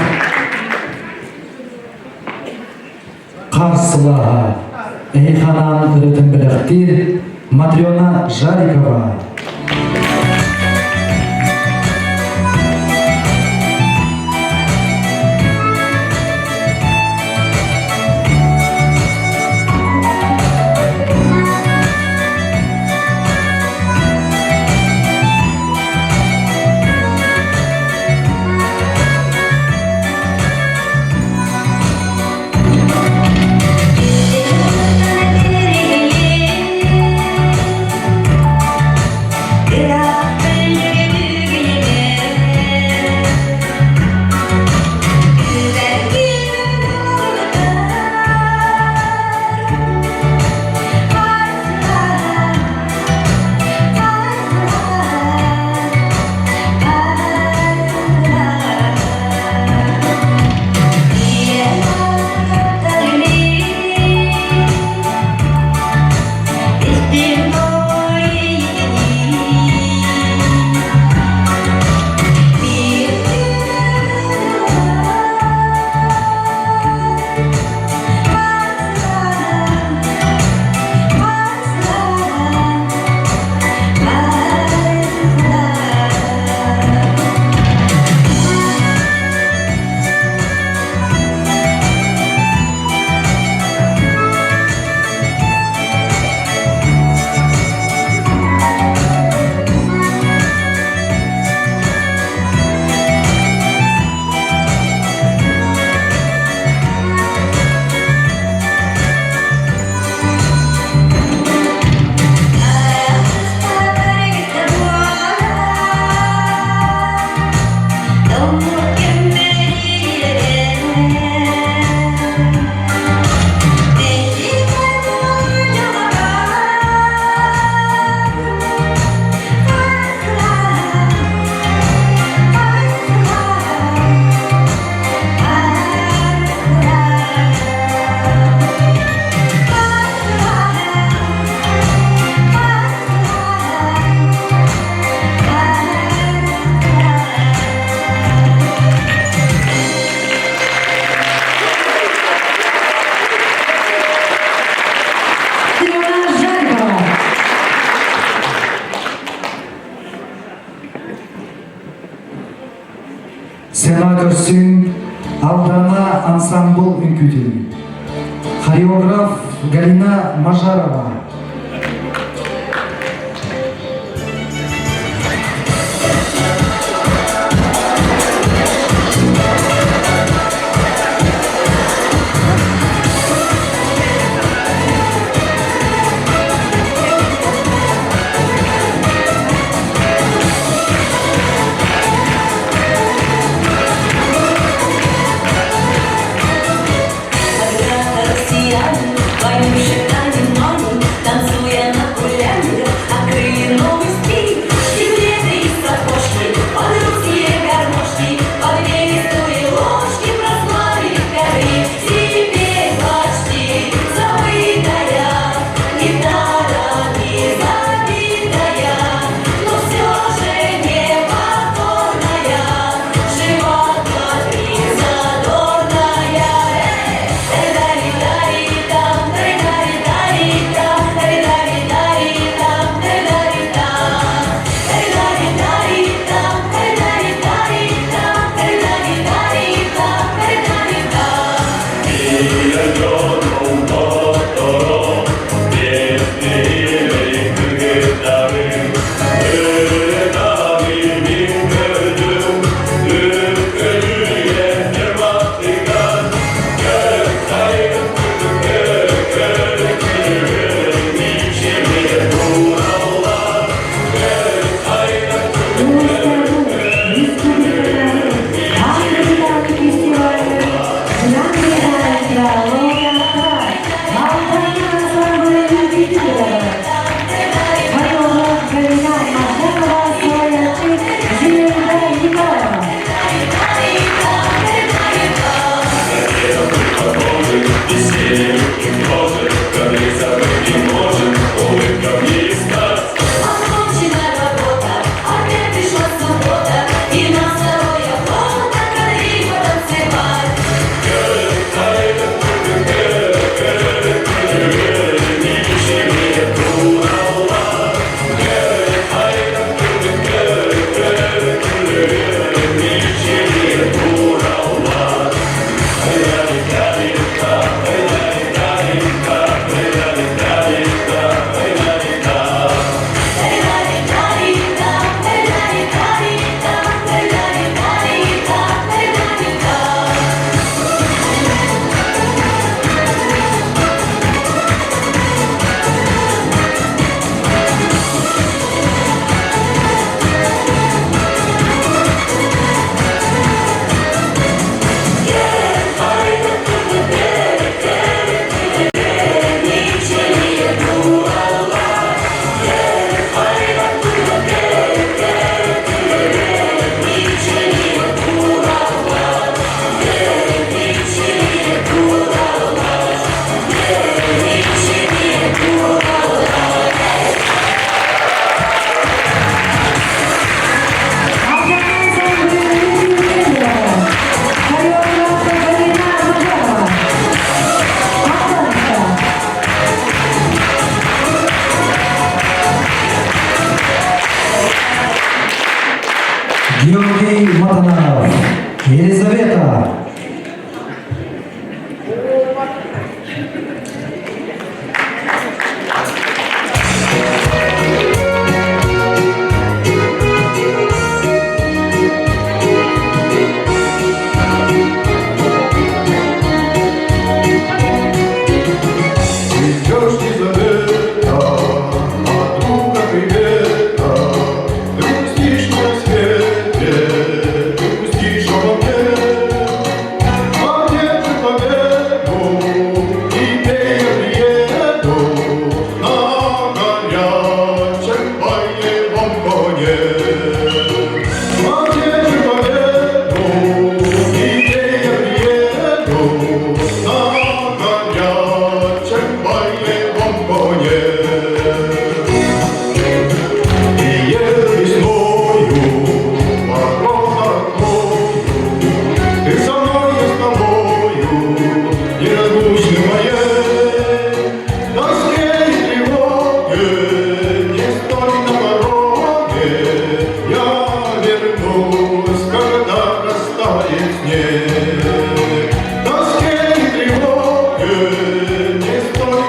Хар сылааһа, эһи ханаан ырытын бэлэхтиир Матрена Жарикова. Сцена көрсүҥ Алдана ансамбл үҥкүүтүн. Хореограф Галина Мажарова.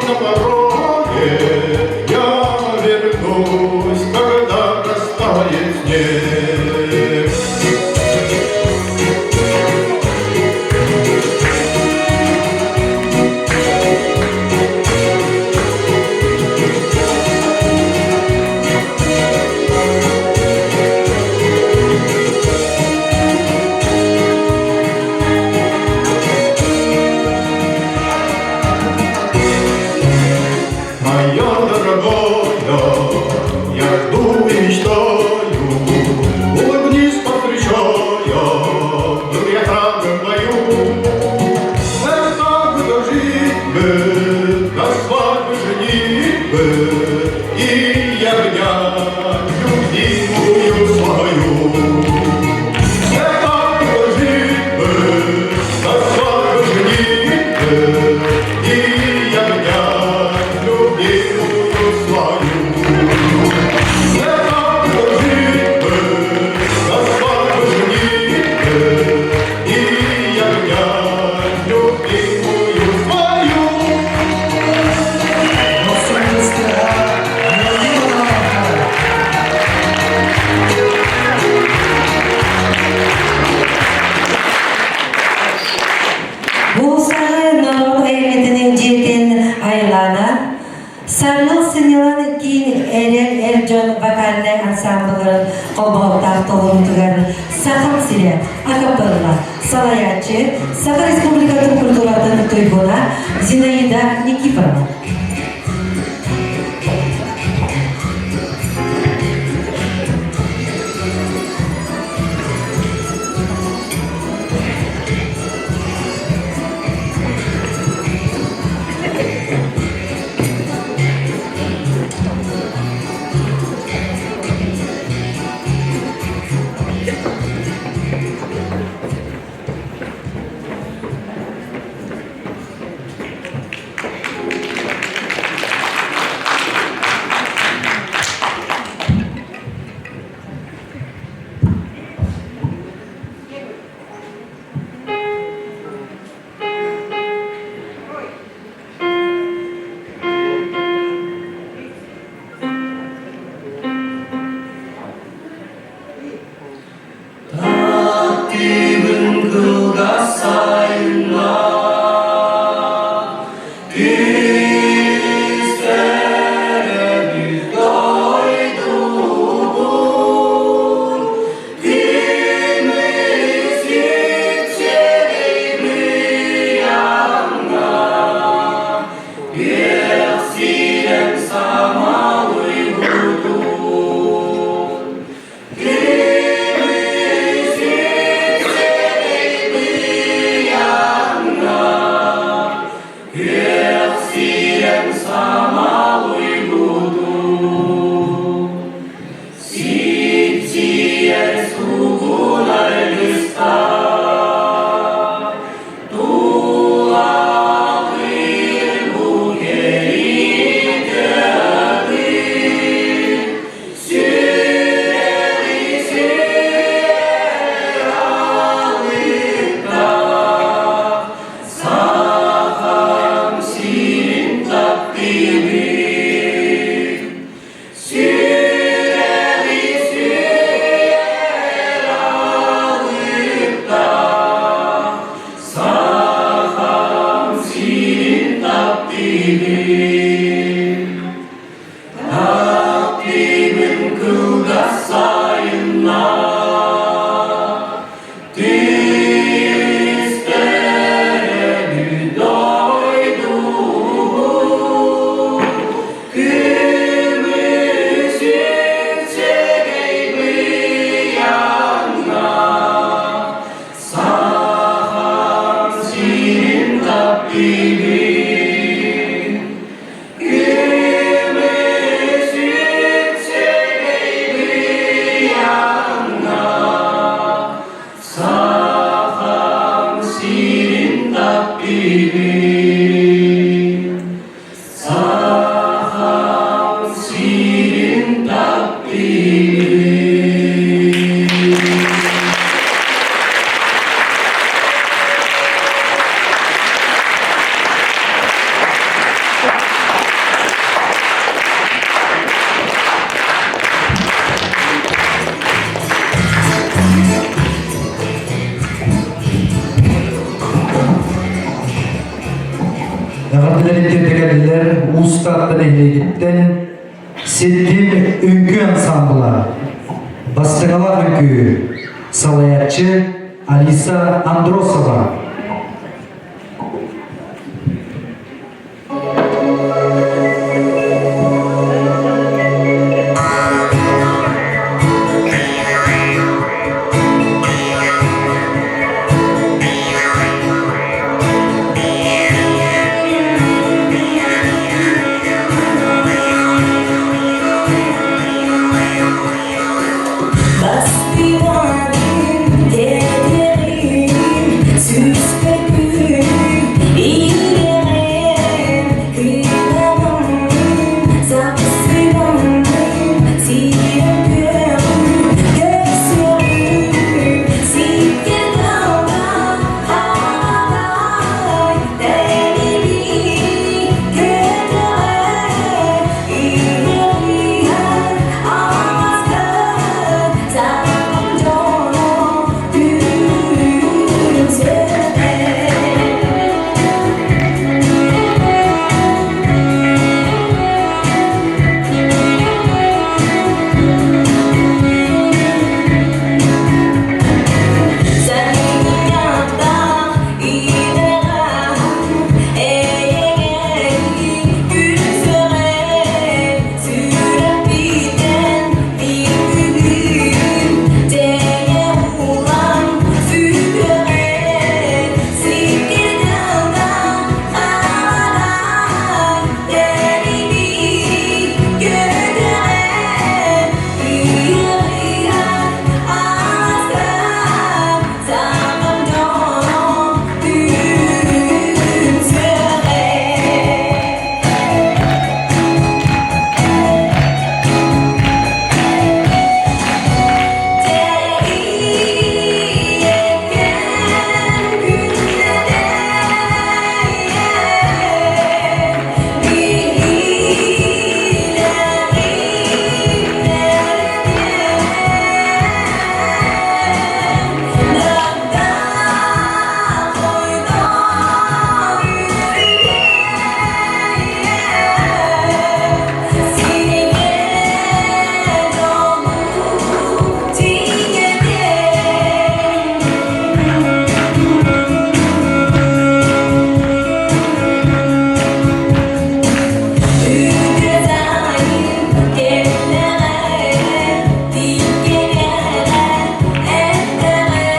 на пороге, я вернусь, когда растает снег. Моя дорогая, я жду и мечтаю, улыбнись, повстречая, был я храбрым в бою. Эх, так бы дожить бы, до свадьбы женитьбы, и ягнят любимую свою. Эх, так бы дожить бы, до свадьбы женитьбы, и ягнят любимую свою. Эх, так бы дожить бы, до свадьбы женитьбы, и ягнят любимую свою.
Дохсун ытыс тыаһа Владимир Романовка.
Бу саҕа норуот айымньытын дьиэтин Айлана, Саргыл сынньалаҥ киин эрэл эр дьон вокальнай ансаамбылларын холбоһуктаах толоруутугар Сахам сирэ акапелла салайааччы Саха Республикатын культуратын туйгуна Зинаида Никифорова.
Таптыыбын кылгас сайыҥҥа Түстэрэ дойдубун Күмүс үксэлэй быйаҥҥа Күөх сирэм самалыйбытын Күмүс үксэлэй быйаҥҥа Күөх сирэм самалыйбытын Сипсийэр суугунар лыстар Тулалыыр бу кэритэтин Сүрэҕи сүрэр алыптаах Сахам сирин таптыыбын Сүрэҕи сүрэр алыптаах Сахам сирин таптыыбын Таптыыбын кылгас сайынна Түстэрэ дойдубун Күмүс үксэгэй быйаҥҥа Сахам сирин таптыыбын.
Алгыспытын тиэрдэ кэллилэр Уус Таатта нэһилиэгиттэн Ситим үҥкүү ансаамбыла, Бастыҥалаах үҥкүү, салайааччы Алиса Андросова.
Бастыҥаным, тэтэрим, сүүспэр иирэҕим, кыыламым, сапсыгым, сирэм күөҕүм, көрсүөҕүм, сиккэ талан, хаалай, тэлибии, көтөҕөр, иһэр аласкар, саҥам дьоно түмсэр. Санньыйдаах идэҕэм, эйэҥэлии күлсэҕин, сүрэхпиттэн биир күнүм дьэҥэ булан сүтүөҕүн, сиккир тылга хаалай, тэлибии көтөҕөн, ыйа-ыйа аласкар, саҥам дьоно түмсүөҕэ. Тэйиэккэн күннэтэ Дагда хойдон үрүгэ Синигэ дьолу тиҥэтэн. Үтүө кэллэҕэ, тиккэҥэҕэ, эттэҕэ,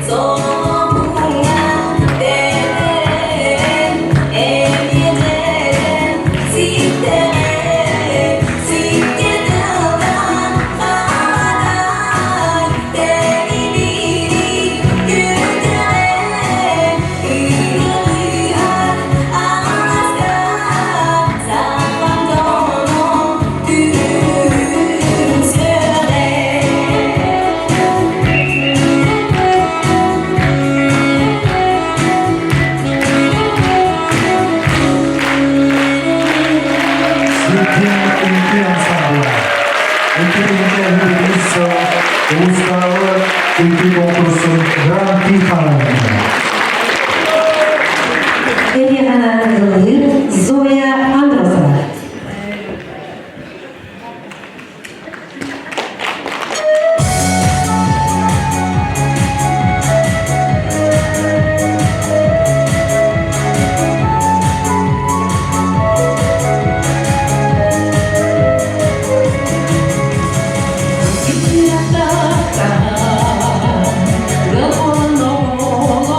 соломуҥа тэтэрэн, эмиэдэрэн, ситтэҕэ, сиккэ тыллан хаалай, тэлибири күртэҕэ, ыйа-ыйа аласкар, саҥам дьоно түмсүөҕэ.
Ситим үҥкүү ансаамбыла. 2021 сыл улуустааҕы үҥкүү конкурсун Гран-при хаһаайына.
Эриэхэнэ ыллыыр Зоя Андросова.
Ыал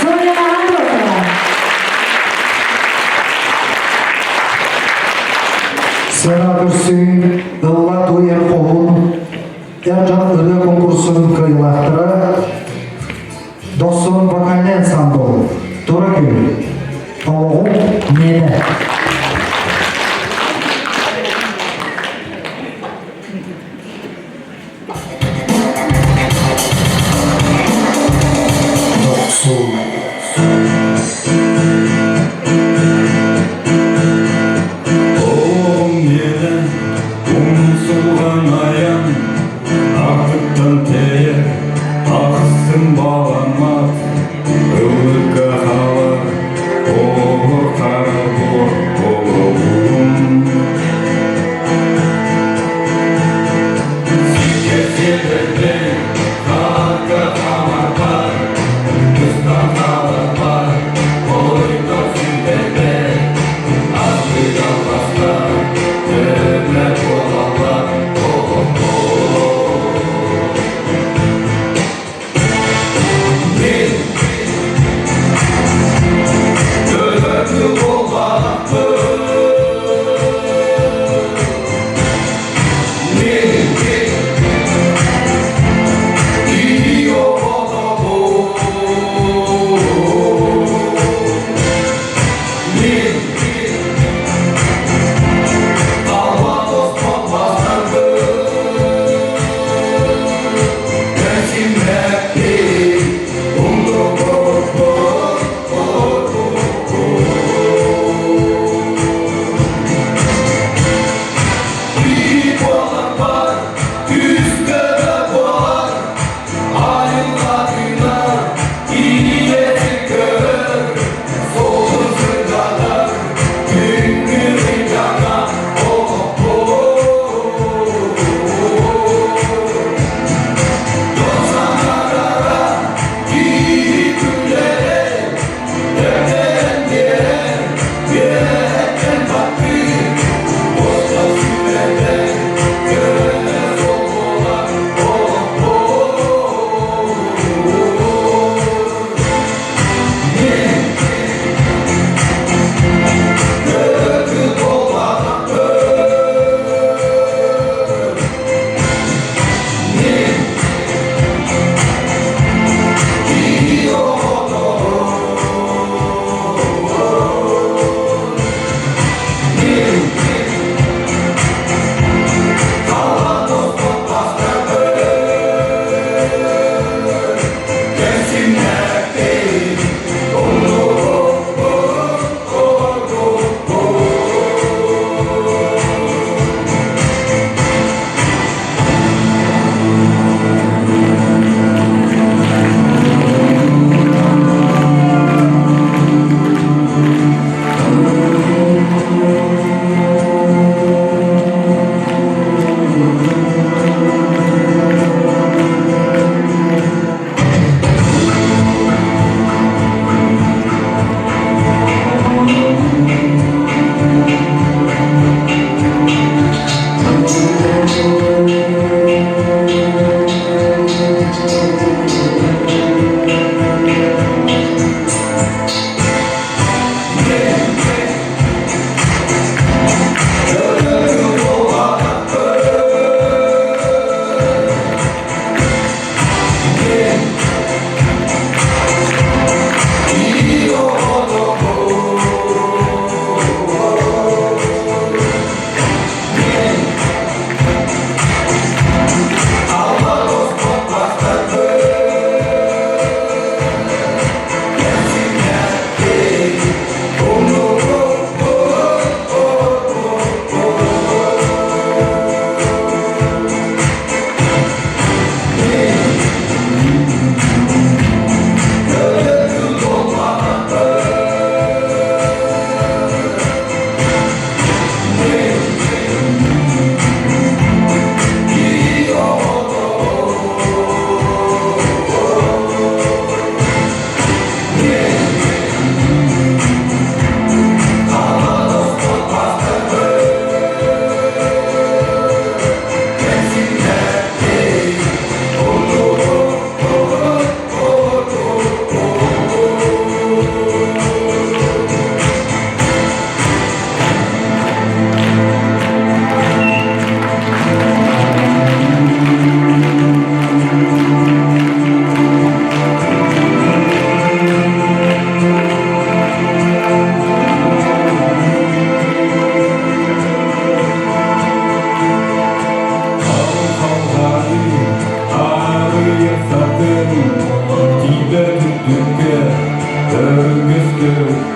Зоя Андросова.
Сыра көрсүү, ылла туйар хоһун, эр дьон ырыа конкурсун кыайыылаахтара Дохсун вокальный ансамбл Тура күн, Олоҕум миэнэ. Дохсун.
Оҕом миэнэ умсулҕан айан, артыктан тэйэр, ахсын баламмат, ыллыкка хаалар, оҕолор хара буор олоҕум. Сиргэ сиэтэрбин, хаарга хаамарбар, тустан хааларбар.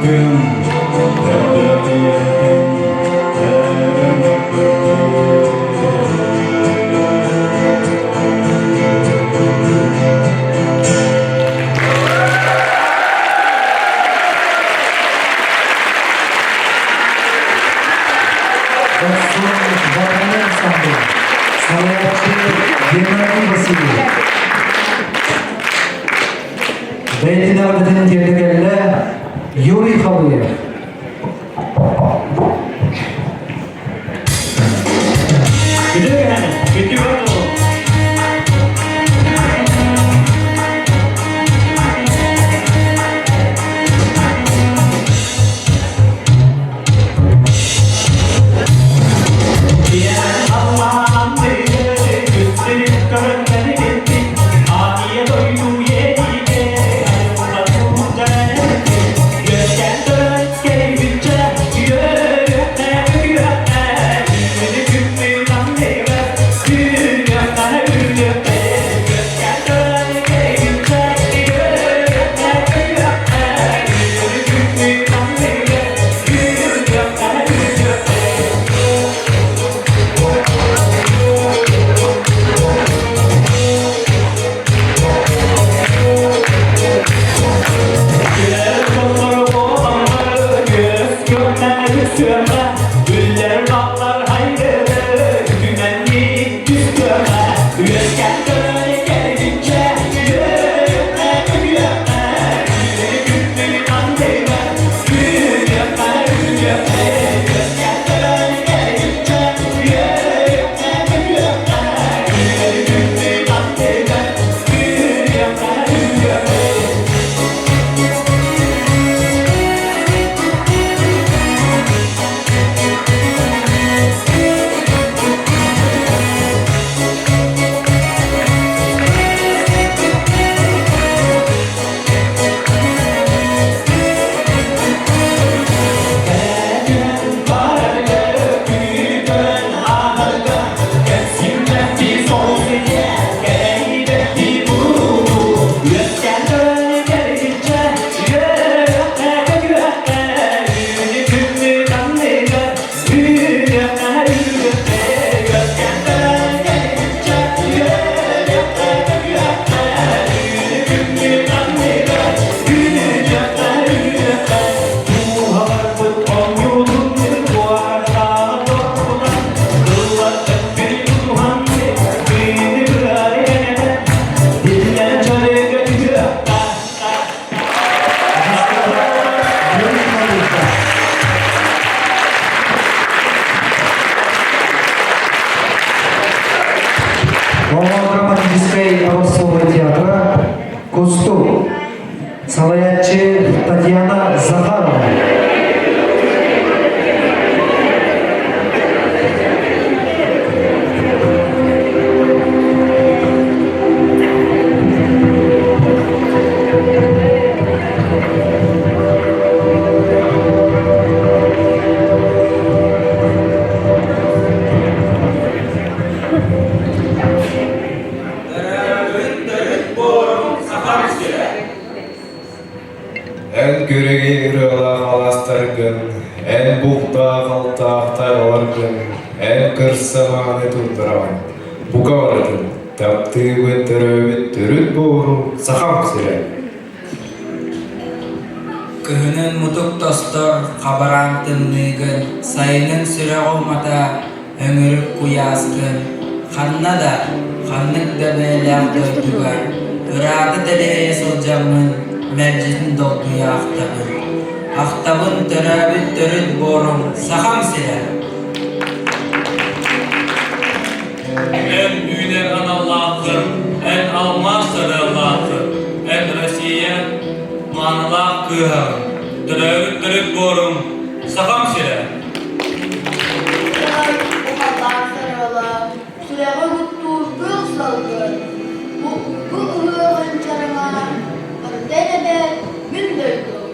тыам, Өрдөөх ийэтин
Дохсун Ватаны ансамбль. Салайааччы Геннадий Васильев. Бэйэтин эҕэрдэтин тиэрдэ кэллэ Юрий Халыев. Оҕо драматическай образцовай театра Кустук. Салайааччы Татьяна Захарова.
Эн күрэгэй ырыалаах алаастаргын, эн бултаах-алтаах тайҕаларгын, эн кырса мааны туттараҕын. Бука барытын таптыыбын төрөөбүт төрүт буорум Сахам сирэ.
Кыһынын мутук тостор хабараан тымныыгын, сайынын сүрэх умата өҥүрүк куйааскын, ханна да, ханнык да бэйэлээх дойдуга ыраата тэлэһийэ сылдьаммын мэлдьитин долгуйа ахтабын. Ахтабын төрөөбүт төрүт буорум Сахам сирэ!
Эн үүнэр аналлааххын, эн алмаас сарыаллааххын, эн Россия маанылаах кыыһаҕын, төрөөбүт төрүт буорум Сахам сирэ!
Ухаллаах сарыала, сүрэҕи угуттуур күөх салгын, бу уйгу ыһыаҕын чараҥар барыта эбээт мин дойдум.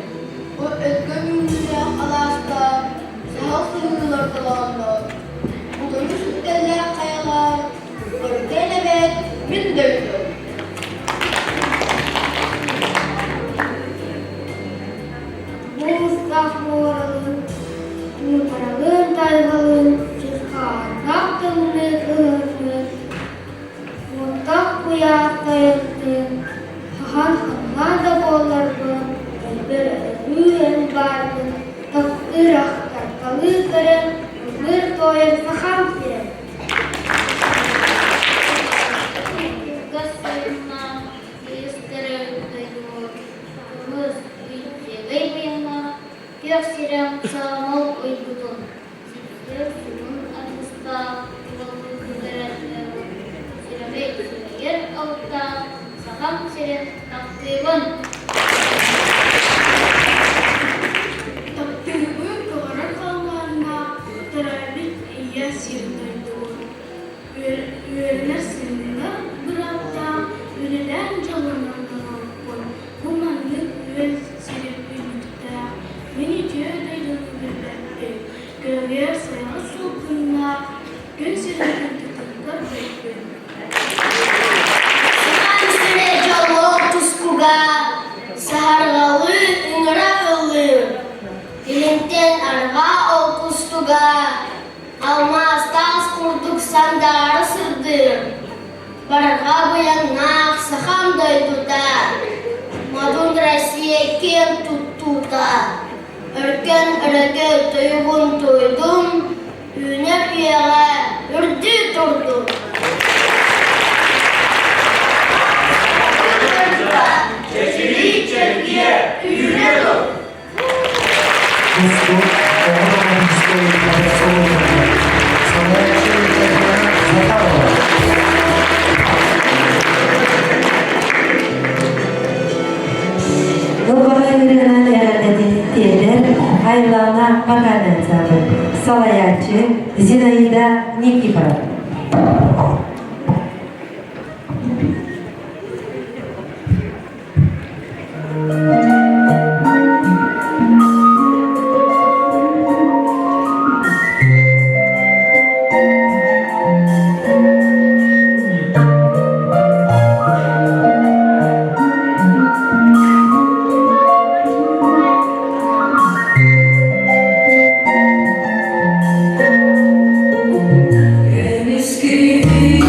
Бу өлгөм үүнүүлээх алааска саһыл сыһыылар толооннор, бу көмүс үктэллээх хайалар барыта эбээт мин дойдум.
Муус
Күөх сирэм саамал уйгутун, сипсиэр сугун аргыстаах уолу күллэрэн сүрэҕи сүрэйэр алыптаах Сахам сирин таптыыбын!
Таптыыбын көҕөрөр халлааннаах, төрөөбүт ийэ сирин дойдубун. Үөрэнэр сынньанар бырааптаах, үлэлээн дьолунан толорбуппун. Бу маннык үөл сирин үүнүктээх, мин үтүө дойдуну билбэппин. Көҕүөр сайаҕас салгыннаах, күн сирин күндүтүн көрбөппүн.
Сахан сирэ дьоллоох тускуга, саһарҕалыы ыҥыра ыллыыр. Илинтэн арҕаа ол кустуга, алмаас таас курдук сандаара сырдыыр. Барҕа быйаҥнаах сахам дойдута, модун Россия киэн туттуута, өркөн өрөгөй тойугун туйдум, үүнэр үйэҕэ үрдүү турдун!
Чэчирии чэлгиэ, үүнэ тур!
Тустуу оҕо Салайааччы Татьяна Захарова.
Ылбаҕай ырыанан эҕэрдэтин тиэрдэр Айлана вокальный ансамбль, салайааччы Зинаида Никифорова.
Көмүскүүр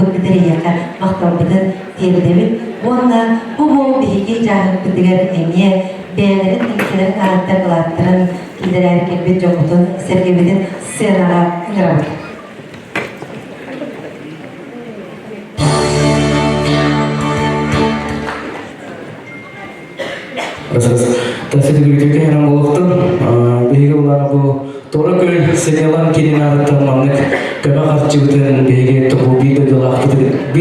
ыыппыккытын эйиэхэ махталбытын тиэрдэбит уонна бу буол биһиги дьааһыкпытыгар эмиэ бэйэлэрин түмсэлэрин ааттар кылааттарын киллэрээри кэлбит дьоммутун сэргэбитин сценаҕа ыҥырабыт.
Тасытыгырытыга херан болуктун биһиги улаана бу Тора күн сынньалаҥ киинин аатыттан маннык көмө харчыбытын биһиги тугу биир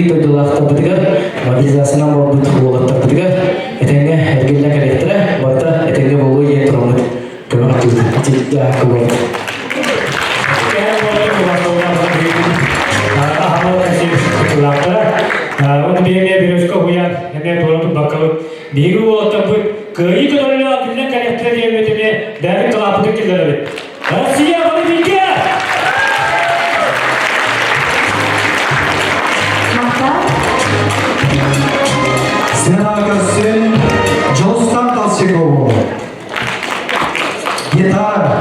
дойдулаахтарбытыгар мобилизациянан буолбут уолаттарбытыгар этэҥҥэ эргиллэн кэлиэхтэрэ барыта этэҥҥэ буолуо диэн тураммыт көмө харчыбытын кылбабыт.
Оны биһиги Березка уһуйаан эмиэ туора турбаккабыт. Биһиги уолаттарбыт кыайыы көтөллөөх күннэн кэлиэхтэрэ диэммит эмиэ бэйэбит кылааппытын киллэрэбит. Россия бары бииргэ!
Сценаҕа көрсүн Дьулустан Толстякову. Гитара.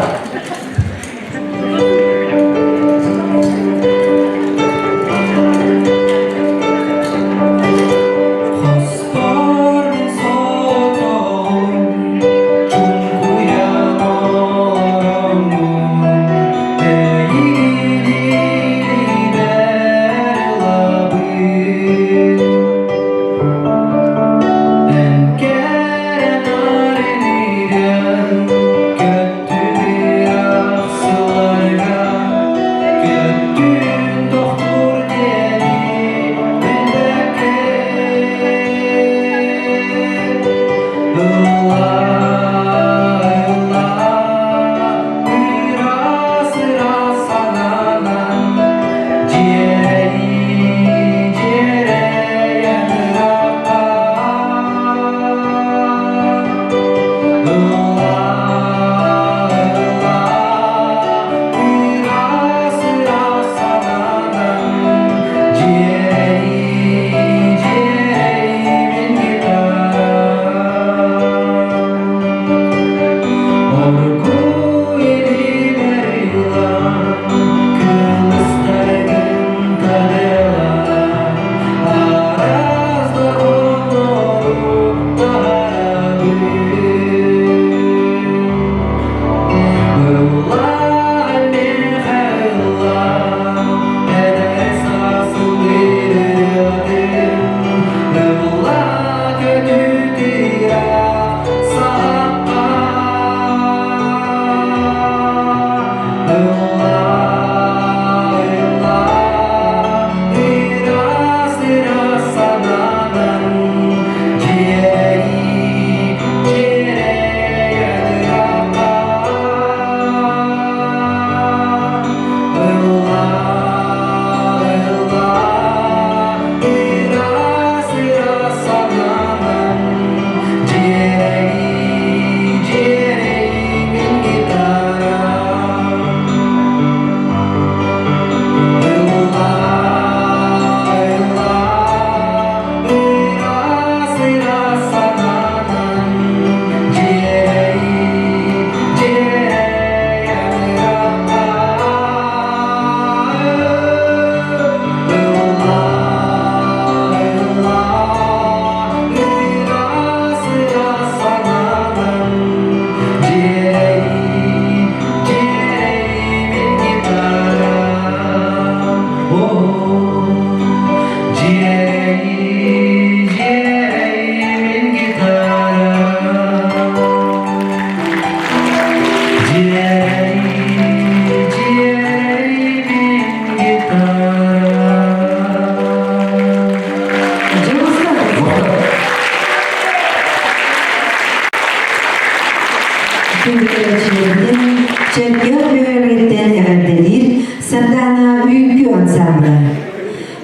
Чөркөөх бөһүөлэгиттэн эҕэрдэлиир Сардаана үҥкүү ансаамбыла.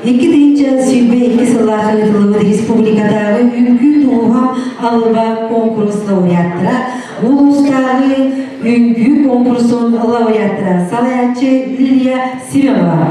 2022 сыллаах ыытыллыбыт республикатааҕы үҥкүү туһуһа алба конкурс лауреаттара, улуустааҕы үҥкүү конкурсун лауреаттара салайааччы Лилия Семенова.